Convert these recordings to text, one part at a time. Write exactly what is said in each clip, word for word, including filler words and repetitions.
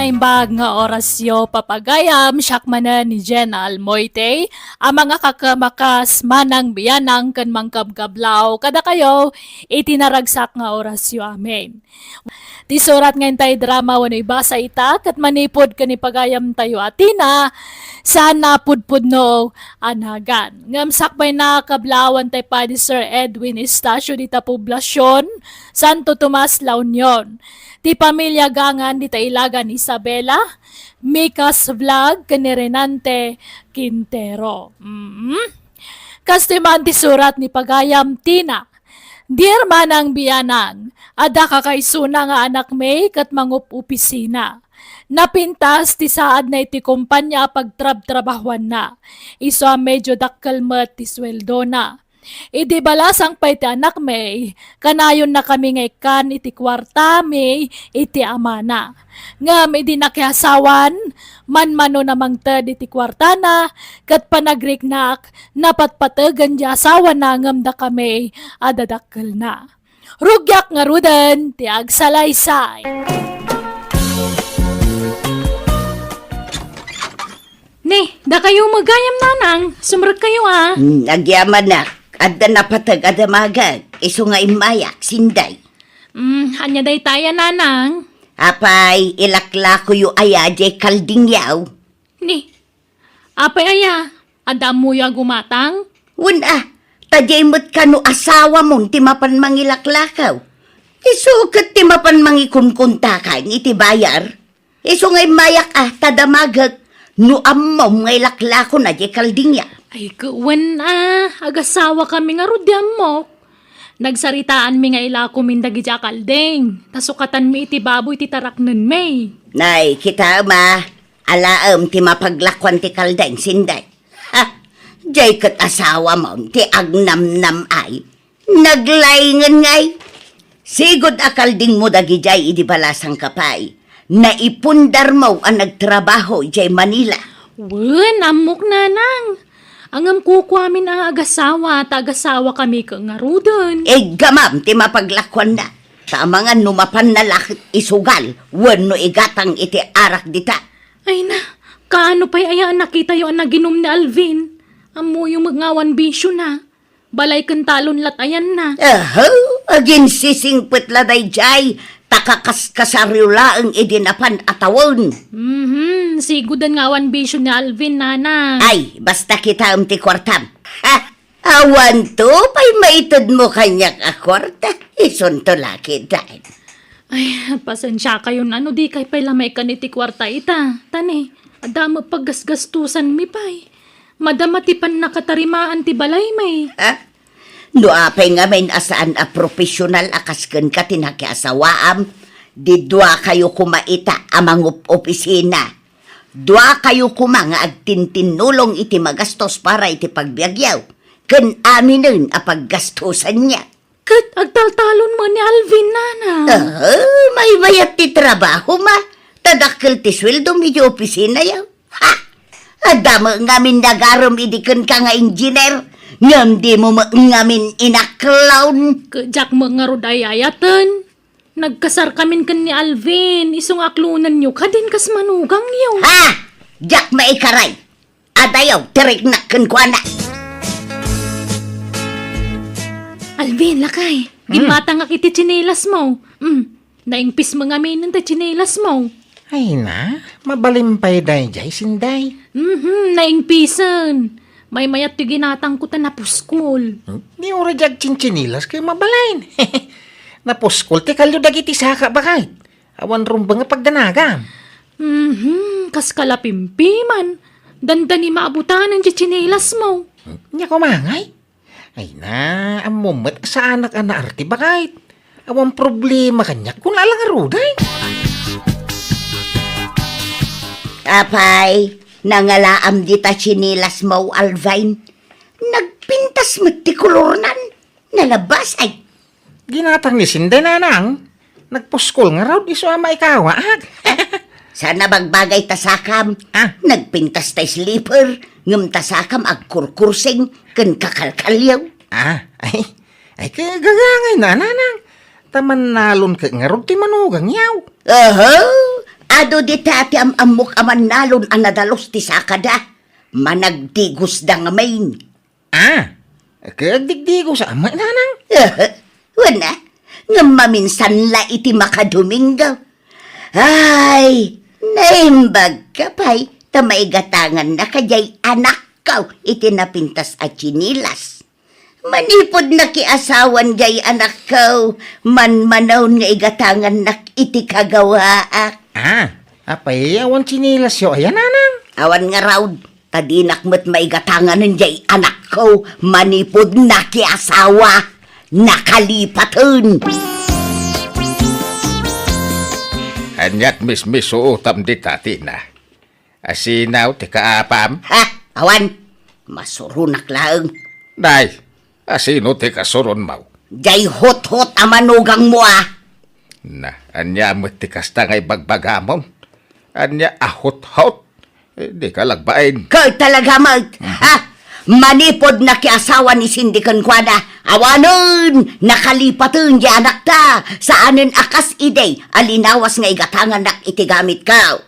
Naimbag nga orasyo, papagayam, siak manen ni Jen Almoite, a mangakakamakas, manang bianang ken mangkabkablaw kadakayo iti naragsak nga orasyo. Amen. Ti surat nga intay drama wenno ibasa ita ket manipud ken ni pagayamtayo a Tina, saan a pudpudno a nagan. Ngem sakbayna, kablaawantay pay ni Sir Edwin Estacio dita Poblacion, Santo Tomas, La Union. Ti pamilia gangan dita ilagan ni Isabela, Mika's Vlog, ken ni Renante Quintero. Mm. Kastoy man ti surat ni pagayam Tina. Dear manang bianang, adda kakaisuna nga anakmi ket mangup-opisina. Napintas ti saadna iti kompania a pagtrabtrabahuanna. Isu a medyo dakkel met ti sueldona. Idi balasang pay ti anakmi, kanayonnakami nga ikkan iti kuartami iti amana. Ngem idi nakiasawan, manmanon a mangted iti kuartana, ket panagriknak, napatpategen ti asawana ngem dakami a dadakkelna. Rugiak ngaruden ti agsalaysay. Ni, dakayo met gayam, nanang. Sumrekkayo, a. Hmm, agyamanak. Adda napateg a damagek. Isu nga immayak, Sinday. Hmm, ania daytay a, nanang? Apay, ilaklakoyo aya diay kaldingyaw? Ni, apay aya, adda ammoyo a gumatang? Wen a, ta diay met kano asawamon ti mapan mangilaklakaw. Isu ket ti mapan mangikunkuntakan iti bayar. Isu nga immayak a, ta damagek no ammom nga ilaklakona diay kaldingya. Ay, ket wen a, agasawakami ngarud, di ammok. Nagsaritaanmi nga ilakomin dagiti a kalding, ta sukatanmi iti baboy ti taraknenmi. Nay, kitaem a, alaem ti mapaglakuan ti kalding, Sinday. Ha! Diay ket asawamon ti agnamnam ay. Naglaingen ngay. Sigud a kaldingmo dagidiay idi balasangka pay. Naipundarmo a nagtrabaho idiay Manila. Wen, ammok, nanang. Ngem kukuamin a agasawa, ta agasawakami ket ngaruden. Iggamam ti mapaglakuanna. Ta amangan no mapanna la ket isugal wenno igatang iti arak dita. Ay na, kaano pay aya a nakitayo a naginum ni Alvin? Ammoyo met nga awan bisiona. Balay ken talon lat ayanna. Aha, aginsisingpet la daydiay, ta kakaskasaryo laeng idi napan a tawen. Mhm, siguden nga awan bisio ni Alvin, nanang. Ay, basta kitaem ti kuartam. Ha? Awanto pay maitedmo kaniak a kuarta. Isunto la ketdin. Ay, pasensiakayon a no dikay pay la maikkan iti kuarta ita. Ta ni, adda met paggasgastosanmi pay. Madama ti pannakatarimaan ti balaymi. Ha? No apay ngamin a saan a profesional a kas kenka ti nakiasawaam, di duakayo koma ita a mangup-opisina. Duakayo koma nga agtintinnulong iti magastos para iti pagbiagyo, ken aminen a paggastosanyo. Ket agtaltalon met ni Alvin, nanang. Ah, maymayat ti trabahom a. Ta dakkel ti sueldom iti opisinayo. Ha! Adda met ngamin nagarem idi kenka nga engineer, ngem dimo met ngamin inaklon. Ket diak met ngarud ay-ayaten. Nagkasarkamin ken ni Alvin, isu nga aklonenyo kadin kas manugangyo. Ha! Diak maikaray. Adayo, tiriknak kenkuana. Alvin, lakay, hmm, ginmatangak iti tsinelasmo. Hmm, naingpis met ngamin ti tsinelasmo. Ay na, mabalin pay daydiay, Sinday. Mhm, naingpisen. Maymayat ti ginatangko ta napuskol. Hmm? Ni uray diak agtsintsinelas ket mabalin. Napuskol ti kalio dagiti saka, baket. Awan rumbeng a pagdanagam. Mhm, kas kalapimpiman. Dandani maabutanen ti tsinelasmo. Nia koma ngay? Ay na, ammom met a saanak a naarte, baket. Awan problema kaniak, kuna la ngarud ay. Apay, nangalaam dita tsinelasmo, Alvin. Nagpintas met ti kolornan. Nalabas ay. Ginatang ni Sinday, nanang. Nagpuskol ngarud, isu a maikawaak. Saan a bagbagay ta sakam. Ah. Nagpintas ta slipper, ngem ta sakam agkurkursing ken kakalkalyo. Ah, ay. Ay, kagagangay na, nanang. Ta mannalon ket ngarud ti manugangyo. Oho, Adu dita ti am-ammok a mannalon a nadalus ti sakada. Managdigosda ngamin. Ah, agdigdigos a met, nanang? Wen a, ngem maminsan la iti makadomingo. Ay, naimbagka pay ta maigatangannaka diay anakko iti napintas a tsinilas. Manipud nakiasawan diay anakko, manmanaon nga igatangannak iti kagawaak. Ah, apay, awan tsinilasyo aya, nanang? Awan ngarud, ta dinak met maigatanganen diay anakko manipud nakiasawa, nakalipaten. Aniat mismisuotam dita, Tina? Asino ti kaapam? Ha? Awan, masuronak laeng. Nay, asino ti kasuronmo? Diay huthot a manugangmo, a. Na, ania met ti kasta nga ibagbagamon? Ania a huthot? Eh, dika lagbain. Ket talaga met, ha? Manipud nakiasawa ni Cindy kenkuana, awanen, nakalipaten diay anakta, saanen a kas idi a linawas nga igatangannak iti gamitko.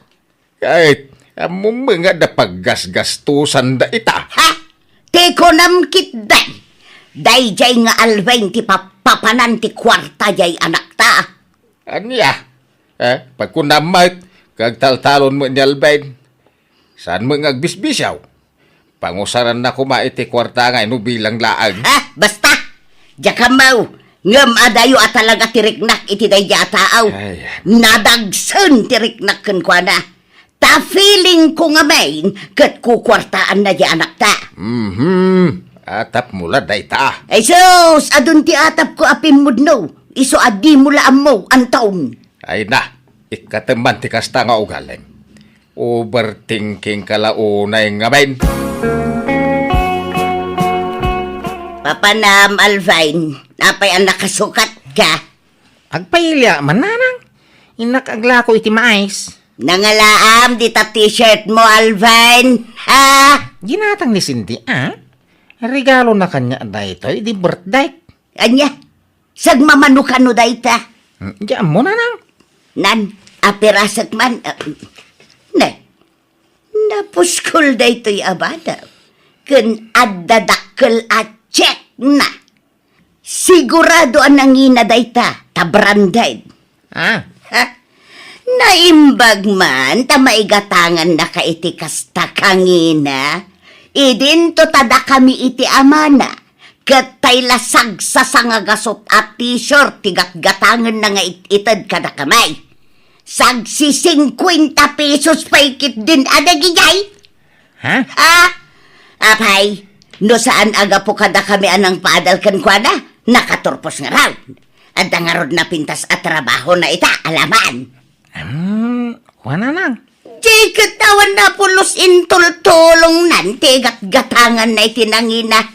Ket, ammom nga adda paggasgastosan dayta. Ha? Ti kunam ketdi, daydiay nga Alvin ti papapanan ti kuarta diay anakta. Ania? Eh, pagkunam met, agtaltalon met ni Alvin. Saan met nga agbisbisiaw? Pangusaranna koma iti kuarta nga inubilang laeng. Ha? Basta! Diak ammo! Ngem adayo a talaga ti riknak iti daydiay a tao. Ay. Nadagsen ti riknak kenkuana. Ta feeling ko ngamin ket kukuartaanna diay anakta. Mhm. Atapmo la dayta. Ay sus! Adun ti atapko a pimmudno. Isu a dimo la ammo, Anton. Ay na, ikkatem man ti kasta nga ugalim. Overthinking ka la unay ngamin. Papanam, Alvin, apay a nakasukatka? Agpailiak man, nanang. Innak aglako iti mais. Nangalaam dita t-shirt mo, Alvin. Ha? Ginatang ni Cindy, a? Regalona kaniak daytoy idi birthday. Ania? Sagmamano kano dayta? Hmm, diak ammo, nanang. Nan, apirasek man, ah, ne, napuskol daytoy a bana. Ken adda dakkel a check na. Sigurado a nangina dayta, ta branded. Ah. Ha? Naimbag man ta maigatangannaka iti kasta kangina. Idinto ta dakami iti amana, ket tay la sagsasanga gasut a t-shirt ti gatgatangenna nga it-ited kadakami. Sagsisingkuenta pesos pay ketdin a dagijay. Ha? Ah, apay, no saan a gapu kadakami a nangpaadal kenkuana, nakaturpos ngarud. Adda ngarud napintas a trabahona ita, alaman. Hmm, kuana, nang. Di ket awan napulos intultulongnan ti gatgatanganna iti nangina.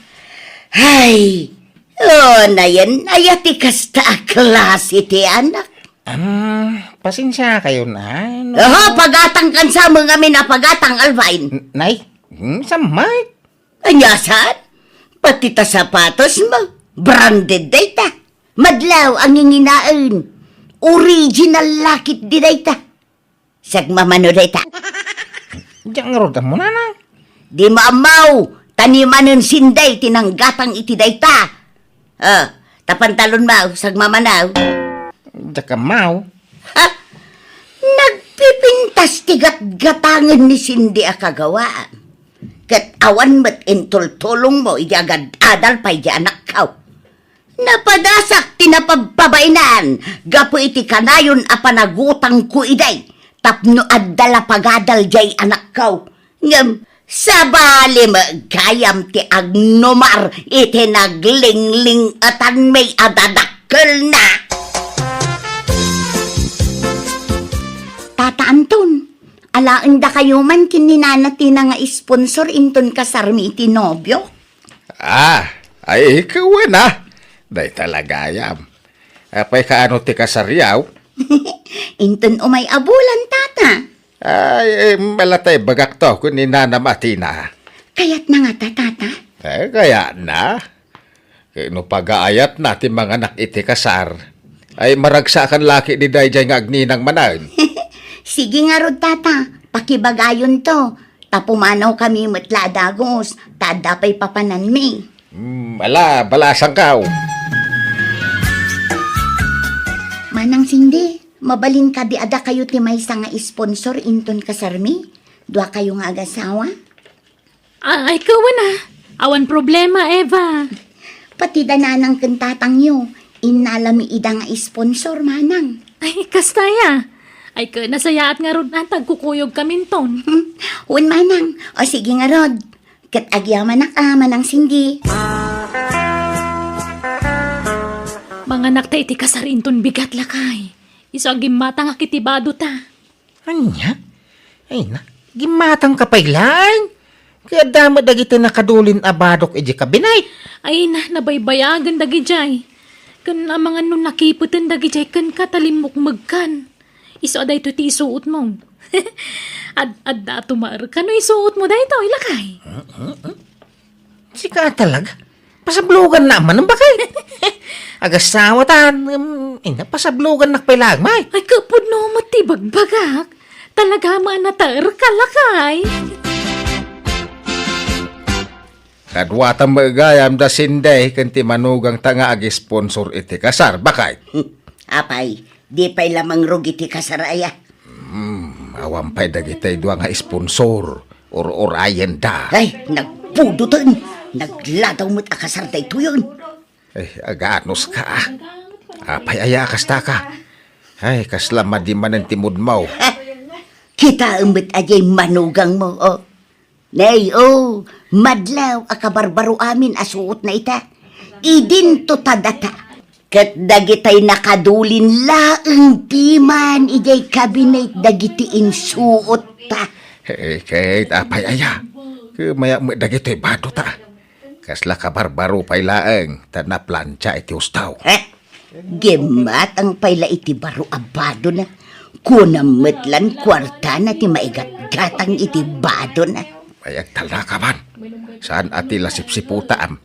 Ay, o, nayen, aya ti kasta a klase ti anak. Ah, pasensiakayon, a, no. Aha, pagatangkan sa mo ngamin a pagatang, Alvin. N-, nay, hmm, samay. Ania saan? Pati ta sapatos mo, branded dayta. Madlaw a nginginaen. Original la ketdi dayta. Sagmamano dayta. Diak ngarud ammo, nanang. Dimo ammo, ta ni manen Cindy ti nanggatang iti dayta. Ah, ta pantalon mo, sagmamano. Diak ammo. Ha? Nagpipintas ti gatgatangen ni Cindy a kagawaan. Ket awan met intultulong mo idi agad-adal pay di anakko. Napadasak ti napabpabainan gapu iti kanayon a panagutangko idi tapno adda la pagadal diay anakko. Ngem sabali met gayam ti agnumar iti naglingling-etanmi a dadakkelna. Tata Anton, alaen dakayo man ken ni Nana Tina nga sponsor inton kasarmi iti nobio? Ah, ay, ikaw na. Dayta la gayam. Apay kaano ti kasaryo? Inton umay a bulan, tata. Ay, eh, malatay bagak to, kun ni Nana Matina. Kayatna ngata, tata? Eh, kayatna. Ket no pagaayatna ti manganak iti kasar, ay maragsakan la ketdi daydiay nga agninang manen. Sige ngarud, tata, pakibagayonto. Ta pumanawkami met la a dagus, ta adda pay papananmi. Hmm, ala, balasangkaw. Manang Cindy, mabalin kadi a dakayo ti maysa nga sponsor inton kasarmi? Duakayo nga agasawa? Ah, ay, kawan a. Awan problema, Eva. Pati da nanang ken tatangyo, innalami ida nga sponsor, manang. Ay, kasta aya. Ay, ken nasayaat ngarud a, ta agkukuyogkaminton. Hmm, wen, manang. O, sige ngarud. Ket agyamanak a, Manang Cindy. Manganak ta iti kasar inton bigat, lakay. Isu a gimmatangak iti bado ta. Ania? Ay na, gimmatangka pay laeng? Kaya adda met dagiti nakadulin a badok idiay kabinet. Ay na, nabaybayagen dagidiay. Ken amangan no nakipeten dagidiay kenka ta limmukmegkan. Isu a daytoy ti isuotmo. Ad-, adda tumaerka no isuotmo daytoy, lakay. Sika talaga? Pasablogannak man, bakay? Agasawa ta, em, ina, pasablogannak pay laeng, may. Ay, kapudno met ti bagbagak. Talaga man a nataerka, lakay. Kaduatan met gayam da Cindy ken ti manugangta nga agisponsor iti kasar, bakay. Apay, di pay la mangrugi ti kasar aya? Hmm, awan pay dagiti dua nga sponsor. Ur-urayenda. Ay, nagpudoten. Nagladaw met a kasar daytoyen. Ay, aganuska, a. Apay aya a kastaka? Ay, kasla madi manen ti moodmo. Ha? Kitaem met a diay manugangmo, o. Nay, o, madlaw a kabarbaro amin a suotna ita. Idinto ta data. Ket dagitay nakadulin laeng piman idiay kabinet dagiti insuotta. Eh, ket apay aya? Kemayak met dagitoy badota. Kasla kabarbaro pay laeng ta naplantia iti husto. Eh, gimmatang pay la iti baro a badona. Kunam met lan kuartana ti maigatgatang iti badona. Ay, agtalnaka man. Saan a ti la sipsiputaam?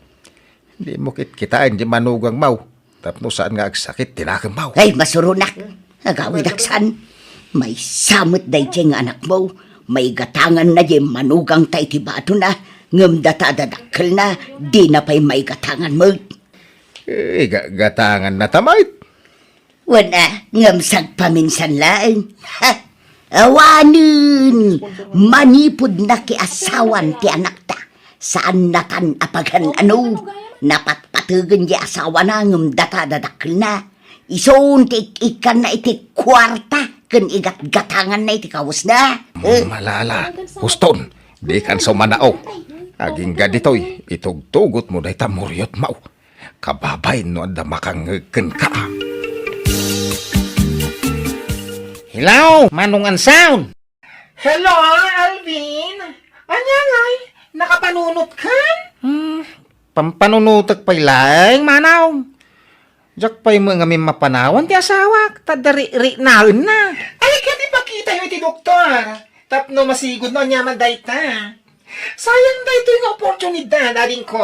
Dimo kitkitaen ti manugangmo tapno saan nga agsakit ti nakemmo. Ay, masuronak. Agawidak saan. Maysa met daydiay nga anakmo. Maigatanganna diay manugangta iti badona, ngem data a dadakkelna, dina pay maigatangan met. Eh, ga-, gatanganna ta met. Wen a, ngem sagpaminsan laeng. Ha! Awanen! Manipud nakiasawan ti anakta. Saannatan a pagan-ano. Napatpategen ti asawana ngem data a dadakkelna. Isun ti ik-ikkanna iti kuarta ken igatgatanganna iti kawesna. Eh? Malala, huston, dikan sa manao. Agingga ditoy, itugtugotmo dayta muriotmo. Kababain no adda makangngeg kenka. Hello, Manong Ansaw! Hello, Alvin! Ania ngay? Nakapanunotkan? Hmm, pampanunotek pay laeng, Manong. Diak pay met ngamin mapanawan ti asawak, ta adda ri-, riknaenna. Ay, ket ipakitayo iti doktor. Tapno masigud no aniaman dayta. Sayang daytoy nga oportunidad, adingko.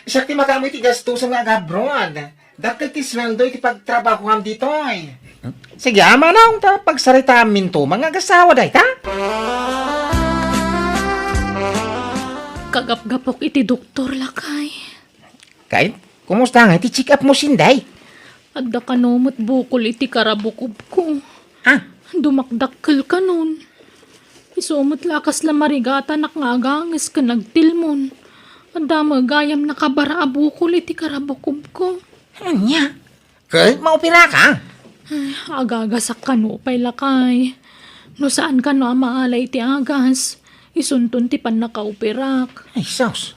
Siak ti makaammo iti gastusen nga agabroad. Dakkel ti sueldo iti pagtrabahoam ditoy. Sige, a, Manong, ta pagsaritaamminto nga agasawa dayta. Kagapgapok iti doktor, lakay. Kay, kumusta nga iti check-up mo, Sinday? Adda kano met bukol iti karabukobko. Ha? Dumakdakkel kanon. Isu met la a kasla marigatanak nga aganges ken agtilmon. Adda met gayam nakabara a bukol iti karabukobko. Ania? Ket maoperaka? Ay, agagasak kano pay, lakay. No saan kano a maala iti agas, isunton ti pannakaoperak. Ay, sus.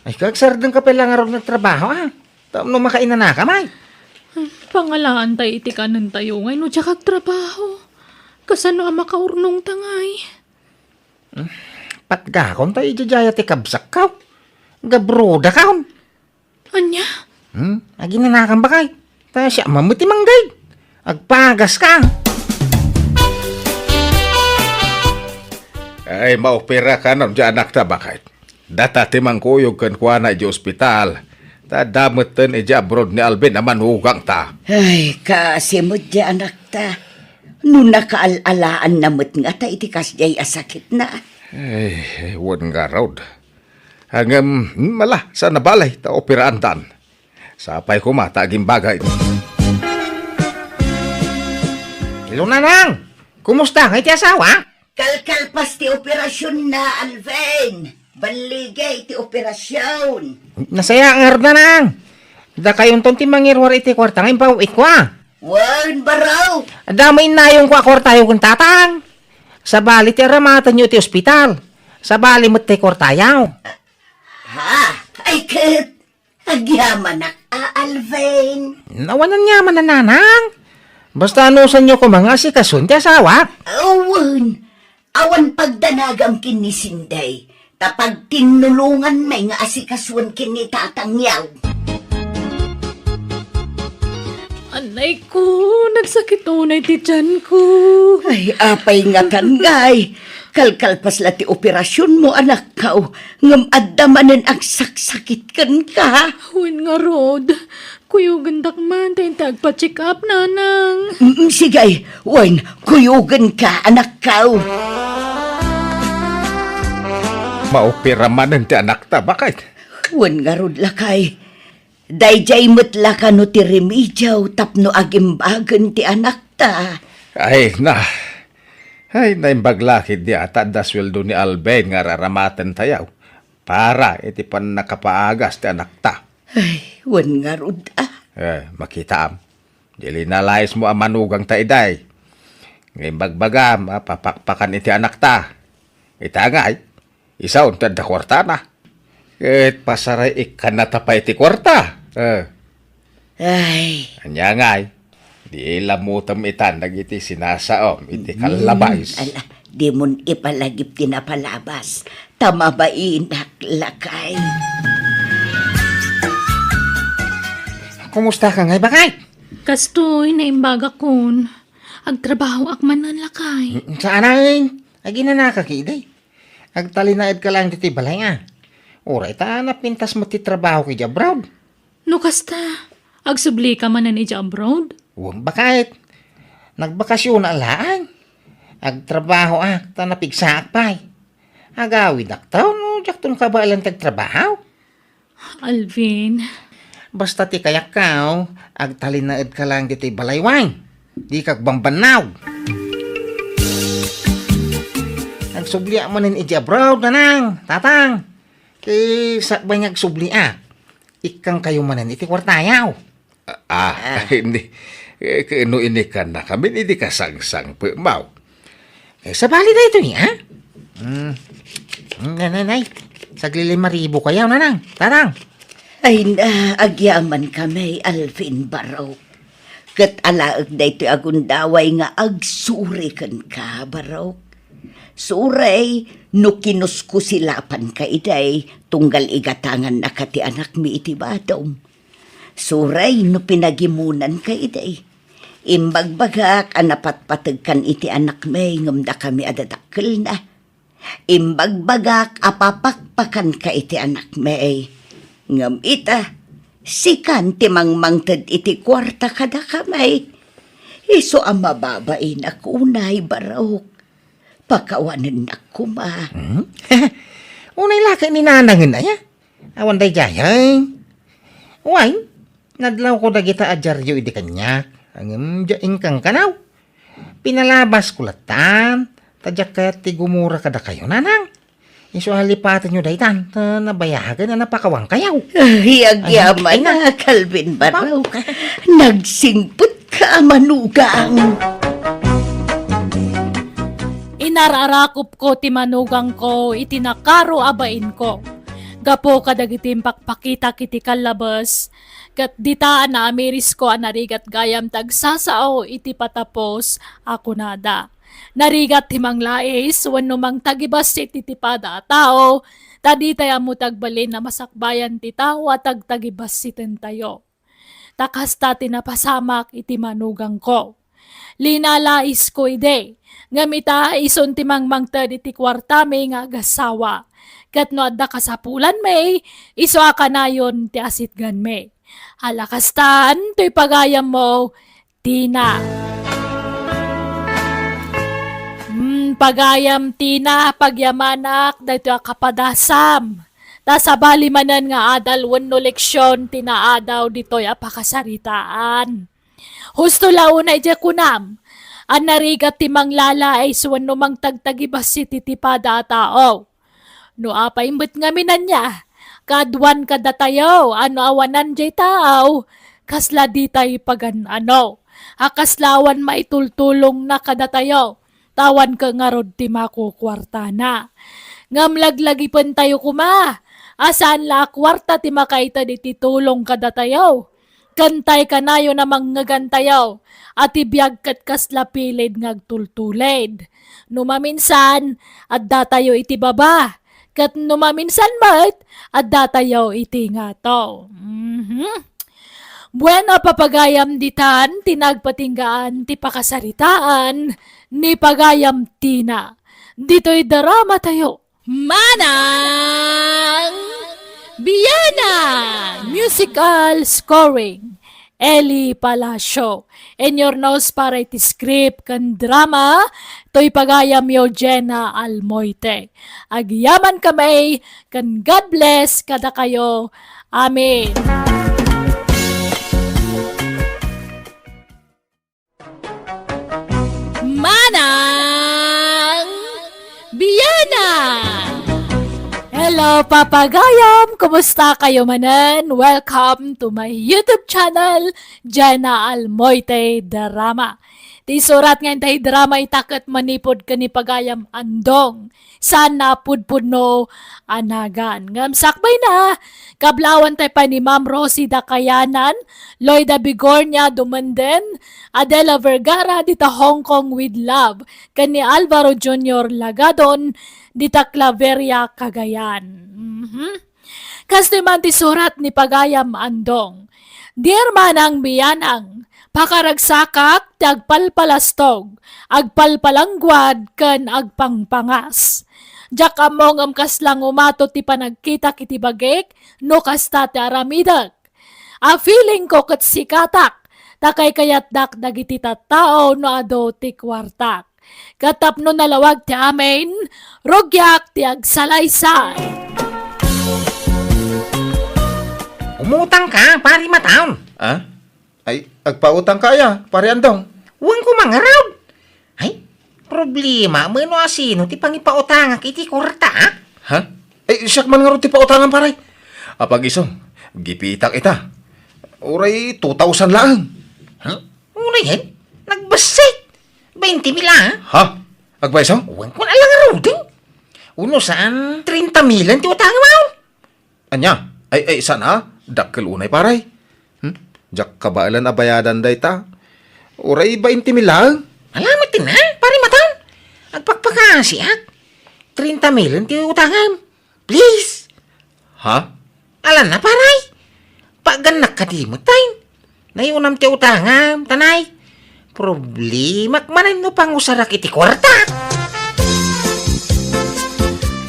Ay, kagsardengka pay la ngarud nga agtrabaho, a. Tapno makainanaka, may. Pangalaantay iti kanentayo, ngay no diak agtrabaho. Kasano a makaurnongta, ngay? Hmm, patgakon ta idiay dayta ti kabsatko. Gabrodakon. Ania? Hmm, aginanakan, bakay. Ta siak man met ti manggay. Agpagaska. Ay, maoperaka no diay anakta, bakay. Data ti mangkuyog kenkuana idiay ospital. Ta adda metten idiay abroad ni Alvin a manugangta. Ay, kaasi met diay anakta. No nakaal-alaanna met ngata iti kasdiay a sakitna. Ay, wen ngarud. Ngem, mala, saan a bale ta operaandan. Sapay koma ta agimbagak. Hello, Nanang! Kumusta nga iti asawa? Kalkalpas ti operasionna, Alvin. Balligay ti operasion. Nasayaat ngarud, Nanang. Dakayonton ti mangiruar iti kuarta nga impaw-itko, a. Wen, baro. Adda met innayongko a kuartayo ken tatang. Sabali ti aramatenyo iti ospital. Sabali met ti kuartayo. Ha? Ay, ket agyamanak a, Alvin. Awan aniaman a, Nanang. Basta anusanyo koma nga asikason ti asawak. Awan. Awan pagdanagam ken ni Sinday, ta pagtinnulonganmi nga asikasuen ken ni tatangyo. Anay ko, nagsakit unay ti tiyan ko. Ay, apay ngatan, ngay? Kalkalpas la ti operasionmo, anakko, ngem adda manen agsaksakit kenka. Wen ngarud, kuyogendak man ta inta agpa-check up, Nanang. Mm, sige, wen, kuyogenka, anakko. Maopera manen ti anakta, baket? Wen ngarud, lakay. Daydiay met la kano ti remedio tapno agimbagen ti anakta. Ay, na. Ay, naimbag la ketdi a ta adda sueldo ni Alvin nga ar-aramatentayo para iti pannakapaagas ti anakta. Ay, wen ngarud, a. Eh, makitaam. Di linalaismo a manugangta idiay. Nga imbagbagam a papakpakan iti anakta. Ita ngay, isu ti adda kuartana. Ket pasaray ikkannata pay ti kuarta. Eh. Ay. Ania ngay, di lamutem itan dagiti sinasaom iti Mm, kallabas. Ala, dimon ipalagip ti napalabas, ta mabainak, lakay. Kumusta ka ngay, baket? Kastoy, naimbagakon. Agtrabahoak manen, lakay. Mm, saan ay? Aginanaka ketdi. Agtalinaedka laeng ditoy balay, a. Uray ta napintas met ti trabahok idiay abroad. No kasta, agsublika manen idiay abroad? Wen, baket. Nagbakasiona laeng. Agtrabahoak ta napigsaak pay. Agawidak ta no diakton kabaelan ti agtrabaho. Alvin. Basta ti kayatko, agtalinaedka laeng ditoy balay, wen. Dika agbambannaw. Agsubliak manen idiay abroad, Nanang, Tatang. Ket sakbay nga agsubliak, ikkankayo manen iti kuartayo. Ah, ah, ah. Ni, eh, ket no inikkannakamin, idi kasangsangpetmo. Eh, sabali daytoy, ha? Hmm. Hmm, nay, nay, nay. Saglilima ribu kayo, Nanang, Tatang. Ay na, agyaman kami, Alvin, barok. Ket alaek daytoy a gundaway nga agsuri kenka, barok. Suray no kinuskusilapanka idiay, tunggal igatangannaka ti anakmi iti badom. Suray no pinagimunanka idiay. Imbagbagak a napatpategkan iti anakmi ngem dakami a dadakkelna. Imbagbagak a papakpakanka iti anakmi. Ngem ita, sikan ti mangmangted iti kuarta kadakami. Isu a mababainak unay, barok. Pakawanennak koma. Hmm? Unay la ket ni Nanangen aya? Awan daydiay, ay? Wen, nadlawko dagita a diario idi kaniak. Ngem, diak inkankanaw. Pinalabasko lattan, ta diak kayat ti gumura kadakayo, Nanang. Isu a lipatenyo daytan, ta nabayagen a napakawankayo. Ay, agyaman, ay, na, Calvin Barok. Nagsingpetka a manugang. Inar-arakupko ti manugangko iti nakaro a bainko. Gapu kadagiti impakpakitak iti kallabes, ket dita a naamirisko a narigat gayam ti agsasao iti patapos a kunada. Narigat ti manglais wenno mangtagibassit iti pada a tao, ta ditay ammo ti agbalin a masakbayan ti tao a tagtagibassitentayo. Ta kasta ti napasamak iti manugangko. Linalaisko idi, ngem ita, isun ti mangmangted iti kuartami nga agassawa. Ket no adda kasapulanmi, isu a kanayon ti asitganmi. Ala kastan, toy pagayammo, Tina. Pagayam Tina, pagyamanak daytoy a kapadasam. Ta sabali manen nga adal wenno leksion ti naadaw ditoy a pakasaritaan. Husto la unay diay kunam, a narigat ti manglalaes wenno mangtagtagibassit iti pada a tao. No apay met ngamin ania, kaaduan kadatayo a no awanan diay tao, kasla ditay pagan-ano, a kasla awan maitultulongna kadatayo, ta awan ket ngarud ti makukuartana. Ngem laglagipentayo koma a saan la a kuarta ti makaited iti tulong kadatayo. Ken tay kanayon a mangngegantayo a ti biag ket kasla pilid nga agtultulid. No maminsan, addatayo iti baba. Ket no maminsan met, addatayo iti ngato. Mhm. Bueno, papagayam ditan ti nagpatinggaan ti pakasaritaan ni Pagayam Tina. Ditoy drama tayo. Manang Bianang! Musical scoring, Eli Palacio. Inurnos para iti script ken drama, toy pagayamyo Jenna Almoite. Agyaman kami, ken God bless kadakayo. Amen. Manang Bianang! Hello, papagayam! Kumusta kayo manen? Welcome to my YouTube channel, Jenna Almoite Drama. Ti surat nga intay drama ita ket manipud ken ni Pagayam Andong. Saan a pudpudno a nagan. Ngem sakbayna, kablaawan tayo pay ni Ma'am Rosie Dakayanan, Loida Bigornia Dumenden, Adela Vergara dita Hong Kong with love, ken ni Alvaro Junior Lagadon dita Claveria, Cagayan. Mhm. Kastoy man ti surat ni Pagayam Andong. Dear Manang Bianang, pakaragsakak ti agpalpalastog, agpalpalangguad, ken agpangpangas. Diak ammo ngem kasla ngumato ti panagkitak iti bagik no kasta ti aramidek. A feeling ko ket sikatak, ta kaykayatdak dagiti tattao no adu ti kuartak. Ket tapno nalawag ti amin, rugiak ti agsalaysay. Umutang ka, Pari Mataon. Ah? Ay, agpautang ka aya, Pari Andong? Wen ko mangarud. Ay, problema, mano a sino ti pangipautangak iti kuarta, ah? Ha? Ay, siak man ngarud ti pautangan, pare. Apag isu, gipitak ita. Uray two thousand laeng. Ha? Uray, hen? Nagbassit. Bainte mil, ah? Ha? Agpayso? Wen ko na lang ngaruden. Uno saan, treinta mil ti utangam, ah? Ania? Ay, ay, saan a? Dakkel unay, pare. Hmm? Diak kabaelan a bayadan dayta. Uray bainte mil laeng. Ala met ti na, Pare Mataon. Agpakpakasiak. Treinta mil ti utangam. Please. Ha? Ala na, pare. Pagannak kadi met, tay. Nay unam ti utangam, tanay. Problemak manen no pangusarak iti kuarta.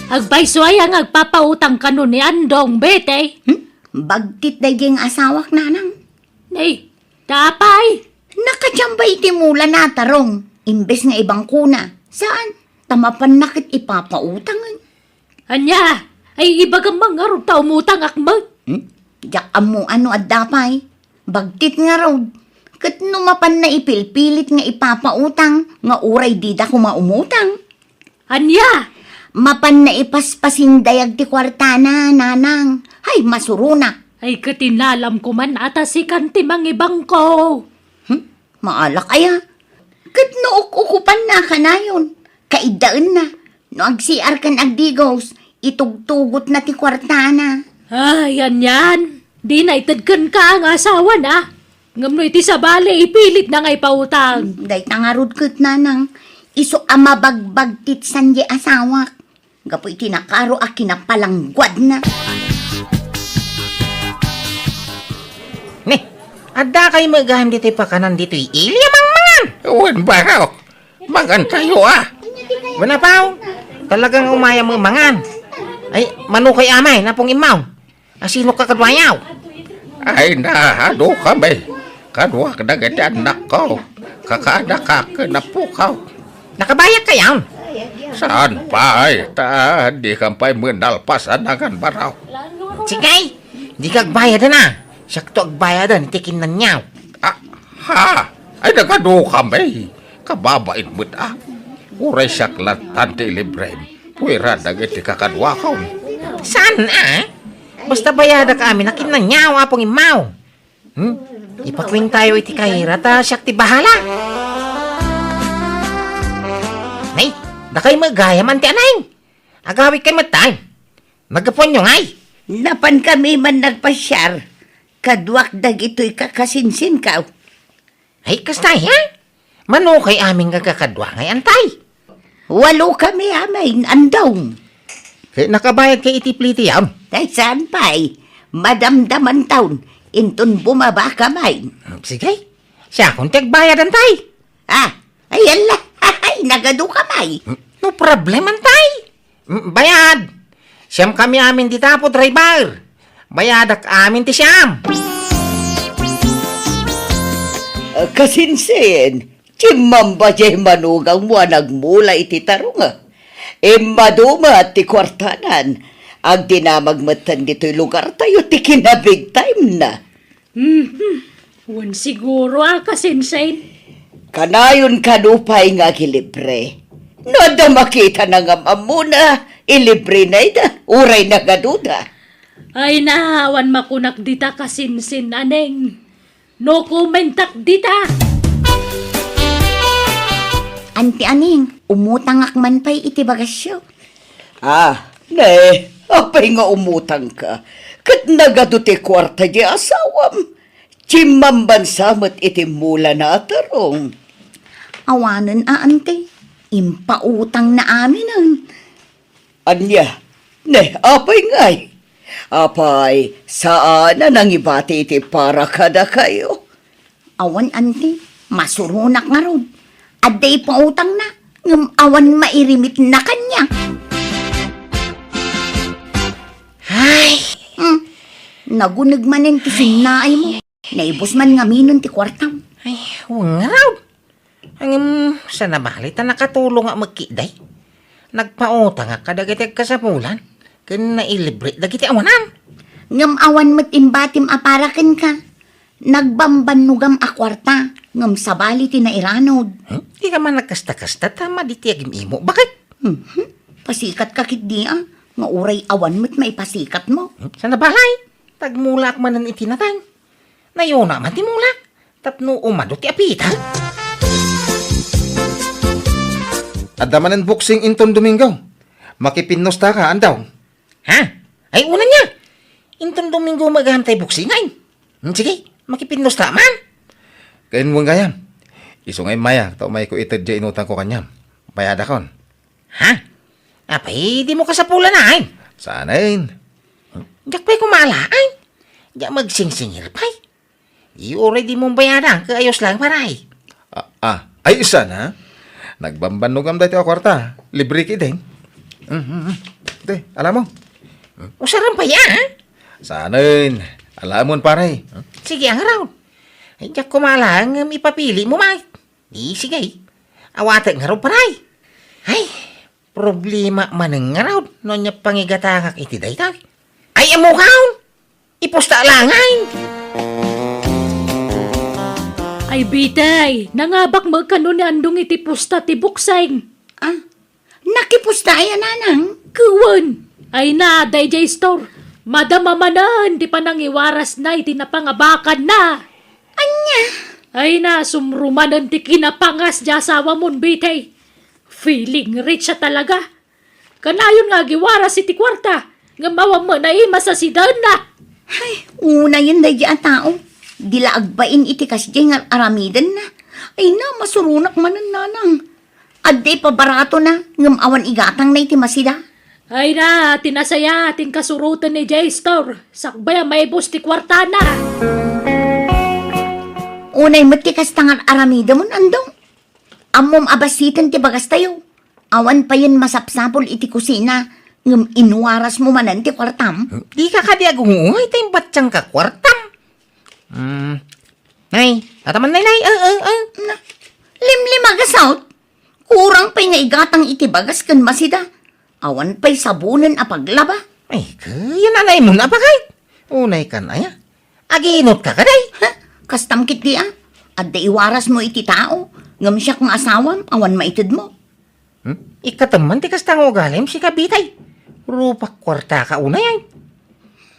Agpayso aya nga agpapautang kano ni Andong, Betty? Hmm? Bagtit daydiay nga asawak, nanang. Nay, ta apay? Nakadiam bay iti mula na, Tarong, imbes nga ibangkona. Saan? Ta mapanna ket ipapautangen. Ania? Ay, ibagam man ngarud ta umutangak met. Hmm? Diak ammo no adda pay. Bagtit ngarud. Ket no mapanna ipilpilit nga ipapautang, nga uray dida koma umutang. Ania? Mapanna ipaspasindayag ti kuartana, nanang. Hay, masuronak. Ay, ket inalamko man a ta sikan ti mangibangko. Hmm? Maalak aya? Ket no uk-ukupanna kanayon, kaiddaenna. No agsiar ken agdigos, itugtugotna ti kuartana. Ay, anian. Dina ited kenka nga asawana. Ngem no iti sabali, ipilitna nga ipautang. Hmm, dayta ngarud ket, nanang, isu a mabagbagtit saan diay asawak. Gapu iti nakaro a kinapalangguadna. Ne, adda kay meggam ditoy pakanan ditoy ili a mangmangan? Wen, barok. Mangan tayo, ah. Wen, apaw. Talagang umayam mangan. Ay, mano kay amay, napong immaw. Asino ka kadwayaw? Ay, naado kami. Kaduak dagiti annakko. Kakaadakak ken apuko. Nakabayag kayon? Saan pay, ta dikam pay met nalpas a nangan baro. Sige, dika agbayadan a. Siakto agbayadan iti kinnaniaw. Ah, ha? Ay, nagadukam, eh. Kababain met a. Uray siak lattan ti ilibrem. Puera dagiti kakaduakon. Saan a? Basta bayadak amin a kinnaniaw, Apo Ngimmaw. Hmm? Ipakuentayo iti kayra ta siak ti bahala. Nay, dakay met gayam, Anti Aneng. Agawidkay met tay. Naggapuanyo ngay? Napankami man nagpasiar. Kaduak dagitoy kakasinsinkaw. Ay, kasta, ha? Manokay amin nga kakadua ngay, Antay? Walokami amin, Andong. Ket nakabayadkay iti plitiam? Ay, saan pay? Madamdamantaon, inton bumabakami. Sige, siakon ti agbayad, Antay. Ah, ay, ala, ay, nagadukam ay. No problem, Antay. Mm, bayad. Siamkami amin dita, Apo Driver. Bayadak amin ti siam. Ah, kasinsin, timmamba diay manugangmo a nagmula iti tarunga. Immaduma ti kuartanan. Agdinamag metten ditoy lugartayo ti kinabig time na. Mhm. Wen siguro a, kasinsin. Kanayon kano pay nga agilibre. No adda makita na nga ammona, ilibre na ida, uray nagaduda. Ay na, awan makunak dita, kasinsin, Aneng. No commentak dita. Anti Aneng, umutangak man pay iti bagasyo. Ah, ne, apay nga umutangka? Ket nagadu ti kuarta di asawam. Timmambansa met iti mula na a tarong. Awanen a, Anti. Impautang na aminen. Ania? Ne, apay ngay? Apay, saan a nangibati iti para kadakayo? Awan, Anti. Masuronak ngarud. Adda ipautangna, ngem awan mairimitna kaniak. Ay! Hmm. Naguneg manen ti sinnaaymo. Naibus man ngaminen ti kuartam. Ay, wen ngarud. Ngem, saan a bale ta nakatulongak met ketdi. Nagpautangak kadagiti agkasapulan, ken nailibre dagiti awanan. Ngem awan met imbatim a para kenka. Nagbambannogam a kuarta, ngem sabali ti nairanud. Hmm? Dika man nagkasta-kasta ta madi ti agim-imo. Bakit? Mhm. Pasikatka ketdi a, nga uray awan met maipasikatmo. Hmm? Saan a bale? Ta agmulaak manen iti nateng. Nayona man ti mulak, tapno umadu ti apita. Adda manen boxing inton Domingo. Makipinnustaka, Andong. Ha? Ay, una niya. Inton Domingo met gayam tay boxing ay. Hmm, sige, makipinnustak man. Ken wen gayam. Isu nga immay a, ta umayko ited diay inutangko kaniam. Bayadakon. Ha? Apay, dimo kasapulan ay? Saanen. Diak pay kumala ay. Diak magsingsingir pay. Uray dimo bayadan, ket ayos lang, pare. Ah, ah, ay, saan a? Nagbambannogam daytoy a kuarta. Libre ketdin. Mm, mm, mm. Te, alamon. Usaram pay a? Saanen. Alamon, pare. Sige, ngarud. Ay, diak kumala ngem ipapilimo met. Di, sige. Awatek ngarud, pare. Ay, problema manen ngarud no ania pangigatangak iti daytoy. Ay, ammok a? Ipusta laeng. Ay, Bitay, nangabak met kano ni Andong iti pusta ti boxing. Ah, nakipusta aya, nanang? Ket wen. Ay na, daydiay store. Madama manen ti panangiwarasna iti napangabakanna. Ania? Ay na, sumrumanen ti kinapangas diay asawamon, Bitay. Feeling rich a talaga. Kanayon nga agiwaras iti kuarta, ngem awan met naimas a sidaenna. Ay, unayen daydiay a tao. Di la agbain iti kasdiay nga ar-aramidenna. Ay na, masuronak manen, nanang. Adda ipabaratona, ngem awan igatangna iti masida. Ay na, ti nasaya, ti inkasuroten ni Jester. Sakbay a maibus ti kuartana. Unay met ti kasta nga ar-aramidemon, Andong. Ammom a bassiten ti bagastayo. Awan payen masapsapul iti kusina, ngem inwarasmo manen ti kuartam. Dika kadi agungoy ta imbattiangka kuartam. Hmm. Nay, tataman, nay, nay. Eh, eh, eh. Na, limlimagasawt. Kurang pay nga igatang iti bagas ken masida. Awan pay sabonen a paglaba. Ay, kayan anay mo na, bagay. Unay kan aya. Agiinot ka kaday? Ha? Kastam ketdi a. Adda iwaras mo iti tao. Ngem siak nga asawam, awan maited mo. Hmm? Ikkatem man ti kasta nga ugalim, sika bitay. Rupak kuarta ka unay ay.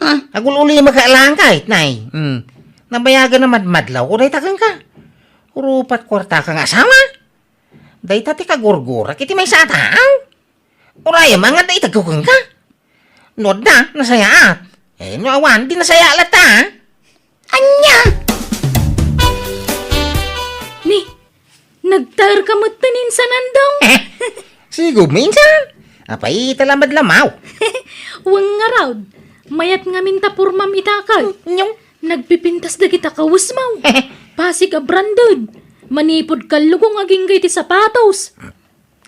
Ha? Agul-ulima ka lang kahit, nay. Hmm. Nabayagan na madmadlaw ko dayta kenka. Rupak kuarta ka nga asawa. Dayta ti kagurgurak iti maysa a tao. Urayam nga adda itagko kenka. No adda, nasayaat. Eh, no awan, di nasaya latta, ha? Ania? Ni, nagtaer ka met ti insan, Andong? Sigom, insan. Apay, ita la madlamaw. Wen ngarud, mayat ngamin ta pormam ita ket. Nyong? Nagpipintas dagita kawesmaw. Pasig a branded. Manipud kallugong agingga iti sapatos.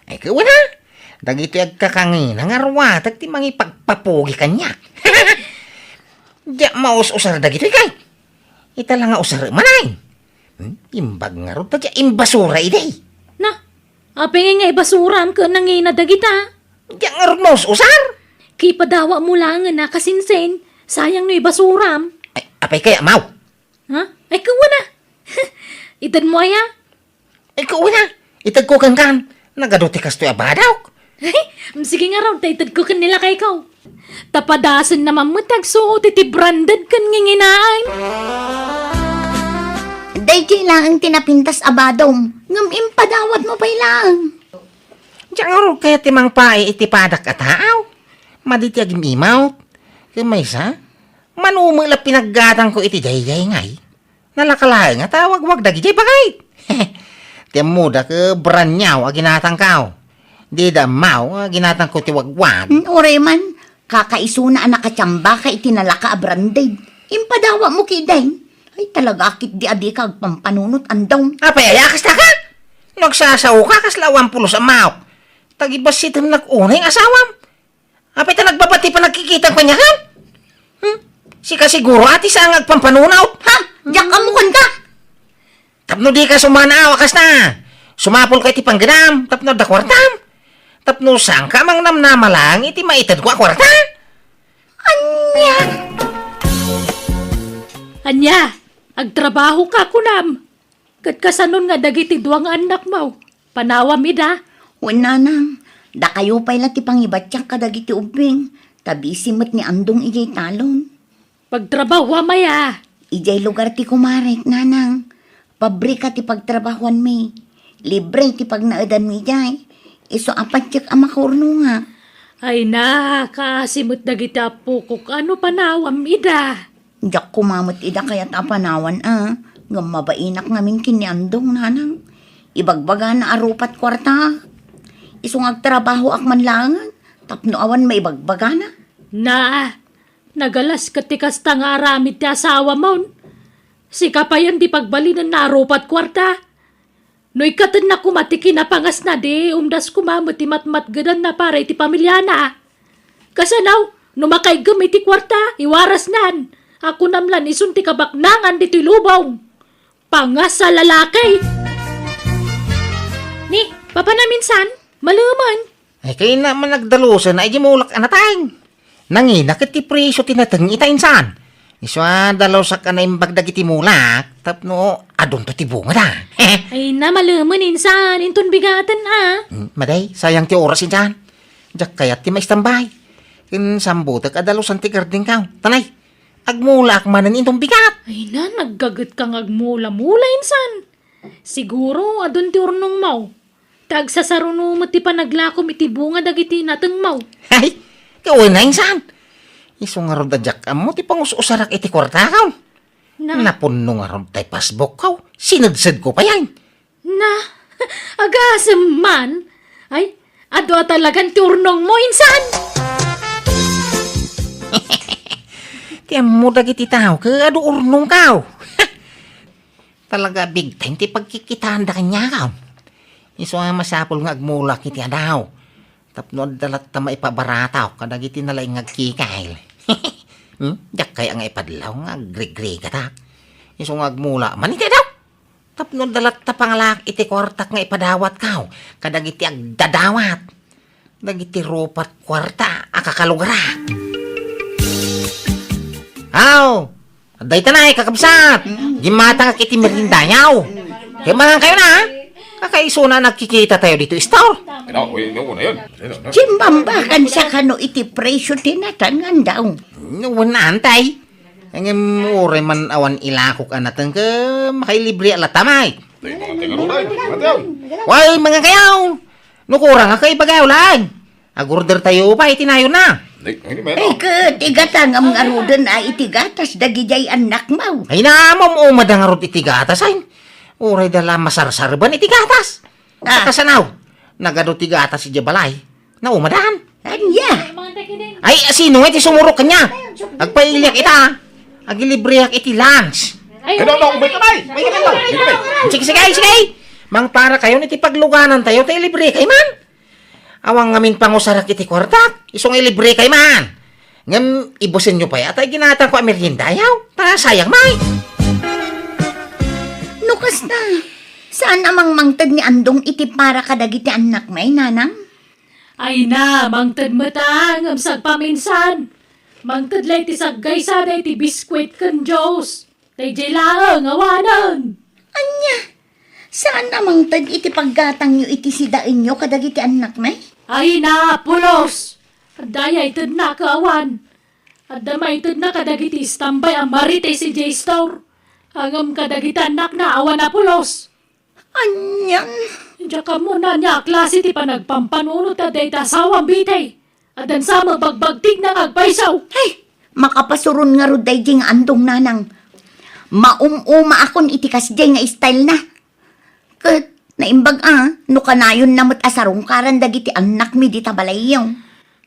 Ay, kuana, dagitoy agkakangina nga ruatek ti mangipagpapugi kaniak. Diak maus-usar dagitoy kay. Ita la nga usar manay. Hmm? Imbag ngarud ta diak imbasura idi. Na, apay nga ibasuram ken nangina dagita? Diak ngarud maus-usar. Kipadawa mo langen a kasinsin, sayang no ibasuram. Ay, apay kaya, maw? Ha? Ay, kuana. Ited mo aya? Ikaw na, itedko kenkan. Nagadu ti kastoy a badok. Sige ngarud, ta itedko ken ni lakayko. Ta padasen naman met ti agsuot iti branded ken nginginaan. Daydiay laeng ti napintas a badom, ngem impadawat mo pay laeng. Diak ngarud kayat ti mangpaay iti padak a tao. Madi ti agim-imawt. Ken maysa, mano met la pinaggatangko iti daydiay ngay. Nalaka laeng a tawagwag dagidiay bagay. Ti ammoda ket braniaw a ginatangko. Dida ammo a ginatangko ti wagwag. Hmm, uray man, kakaisuna a nakatiambaka iti nalaka a branded. Impadawat mo ketdin. Ay, talaga, ketdi a dika agpampanunot, Andong. Apay aya, kasta ka? No agsasaoka, kasla awan pulos a maok. Tagibasitem nak unay nga asawam. Apay ta nagbaba ti panagkikitam kaniak? Hmm? Sika siguro a ti saan nga agpampanunot? Ha? Diak ammo kenka? Tapno dika sumanaaw a kasta. Sumapulka iti panggedam tapno adda kuartam. Tapno saanka a mangnamnama laeng iti maitedko a kuarta. Ania? Ania? Agtrabahoka, kunam? Ket kasanon nga dagiti dua nga annakmo? Panawam ida? Wen, nanang, dakayo pay la ti pangibatiak kadagiti ubbing, ta bisi met ni Andong idiay talon. Pagtrabahoam aya? Idiay lugar ti kumarek, nanang. Pabrika ti pagtrabahoanmi. Libre ti pagnaedanmi idiay. Isu a patiek a makaurnongak. Ay na, kaasi met dagiti appokok. Ano panawam ida? Diak koma met ida kayat a panawan a, ngem mabainak ngamin ken ni Andong, nanang. Ibagbagana a rupat kuarta. Isu nga agtrabahoak man laengen, tapno awan maibagbagana. Na, nagalas ket ti kasta nga aramid ti asawamon. Sika payen ti pagbalinenna a rupat kuarta. No ikkatenna koma ti kinapangasna, di umdas koma met ti matmatgedanna para iti pamiliana. Kasano, no makaiggem iti kuarta, iwarasnan. Akunam lan isun ti kabaknangan ditoy lubong. Pangas a lalaki! Ni, papanam insan, malemen. Ay, kayna man nagdalusen, ay, di mulak a nateng. Nangina ket ti presio ti nateng ita insan. Isu a dalusak a naimbag dagiti mulak, tapno adunto ti bungada. Ay na, malemen insan, inton bigaten a. Hmm, maday, sayang ti oras insan. Diak kayat ti maistambay. Ken sambutek a dalusan ti gardenko. Tanay, agmulaak manen inton bigat. Ay na, naggaget ka nga agmula-mula insan. Siguro, adun ti urnongmo. Ta agsasaruno met ti panaglakom iti bunga dagiti natengmo. Ay, kawen na insan. Isu ngarud a diak ammo ti pangus-usarak iti kuartako. Na. Napunno ngarud tay passbookko. Sinedsedko payen. Na, agasem man. Ay, adu a talagan ti urnongmo, insan. Ti ammo dagiti tao, ket adu urnongko. Talaga, big time ti pagkikitaanda kaniak. Isu a masapul nga agmulak iti adaw. Tapno adda latta maipabaratak kadagiti nalaing nga agkikil. Hmm? Diak kaya nga ipadlaw nga agrigrigatak. Isu nga agmula man iti adaw. Tapno adda latta pangalaak iti kuartak nga ipadawatko kadagiti agdadawat dagiti rupat kuarta a kakalugarak. Aw, dayta nay, kakabsat. Mm. Gimmatangak iti meriendayo. Kaya mangan kayo na, ha? Kakaisuna nagkikita tayo dito, istor. Ano, uy, ano, ano yun? Ano, ano? Simmambakan sa kano iti presyo ti natanganda. No, wen, antay. Ngem uray man awan ilakok a nateng ket makailibre a latta, may. Tay, mga taga Ruray, mga taga. Way, mga kayaw! No kurang a kaibagayo laeng. Agorder tayo pa iti nayon na. Ay, ay, may Ay, ket igatangam ngaruden a iti gatas dagidiay annakmo. Ay, naamom umada ngarud iti gatas, ay. Uray da la masarsarban iti gatas. Ah. Kasanaw, nagadu ti gatas idiay balay. Naumadan. Ania? Ay, sino nga iti sumurok kanya? Agpailiak ita, ah. Agilibreak iti lunch. Ay, Ay, no, no, umay ka, bay! Umay ka, bay! Umay ka, bay! Sige, sige, sige! Mangpara kayo iti pagluganan tayo, tay libre kay man. Awan ngamin pangusarak iti kuartak, isu nga ilibre kay man. Ngem ibusenyo pay a tay ginatangko a meriendayo. Ta sayang, may. No kasta, saan a mangmangted ni Andong iti para kadagiti annakmi, nanang? Ay na, mangted met a, ngem sagpaminsan. Mangted la iti saggaysada iti biskuit ken juice. Daydiay laeng awanen. Ania? Saan a mangted iti paggatangyo iti sidaenyo kadagiti annakmi? Ay na, pulos! Adda aya itedna ket awan. Adda maitedna kadagiti istambay a marites idiay store. Ngem kadagiti annakna awan a pulos. Anian? Diak ammo no ania a klase ti panagpampanunot a dayta asawam, Betty. Addan sa mabagbagtigna nga agpayso. Ay, makapasuron ngarud daydiay nga Andong, nanang. Maum-umaakon iti kasdiay nga style na. Ket naimbag a, no kanayonna met a sarungkaran dagiti annakmi dita balayyo.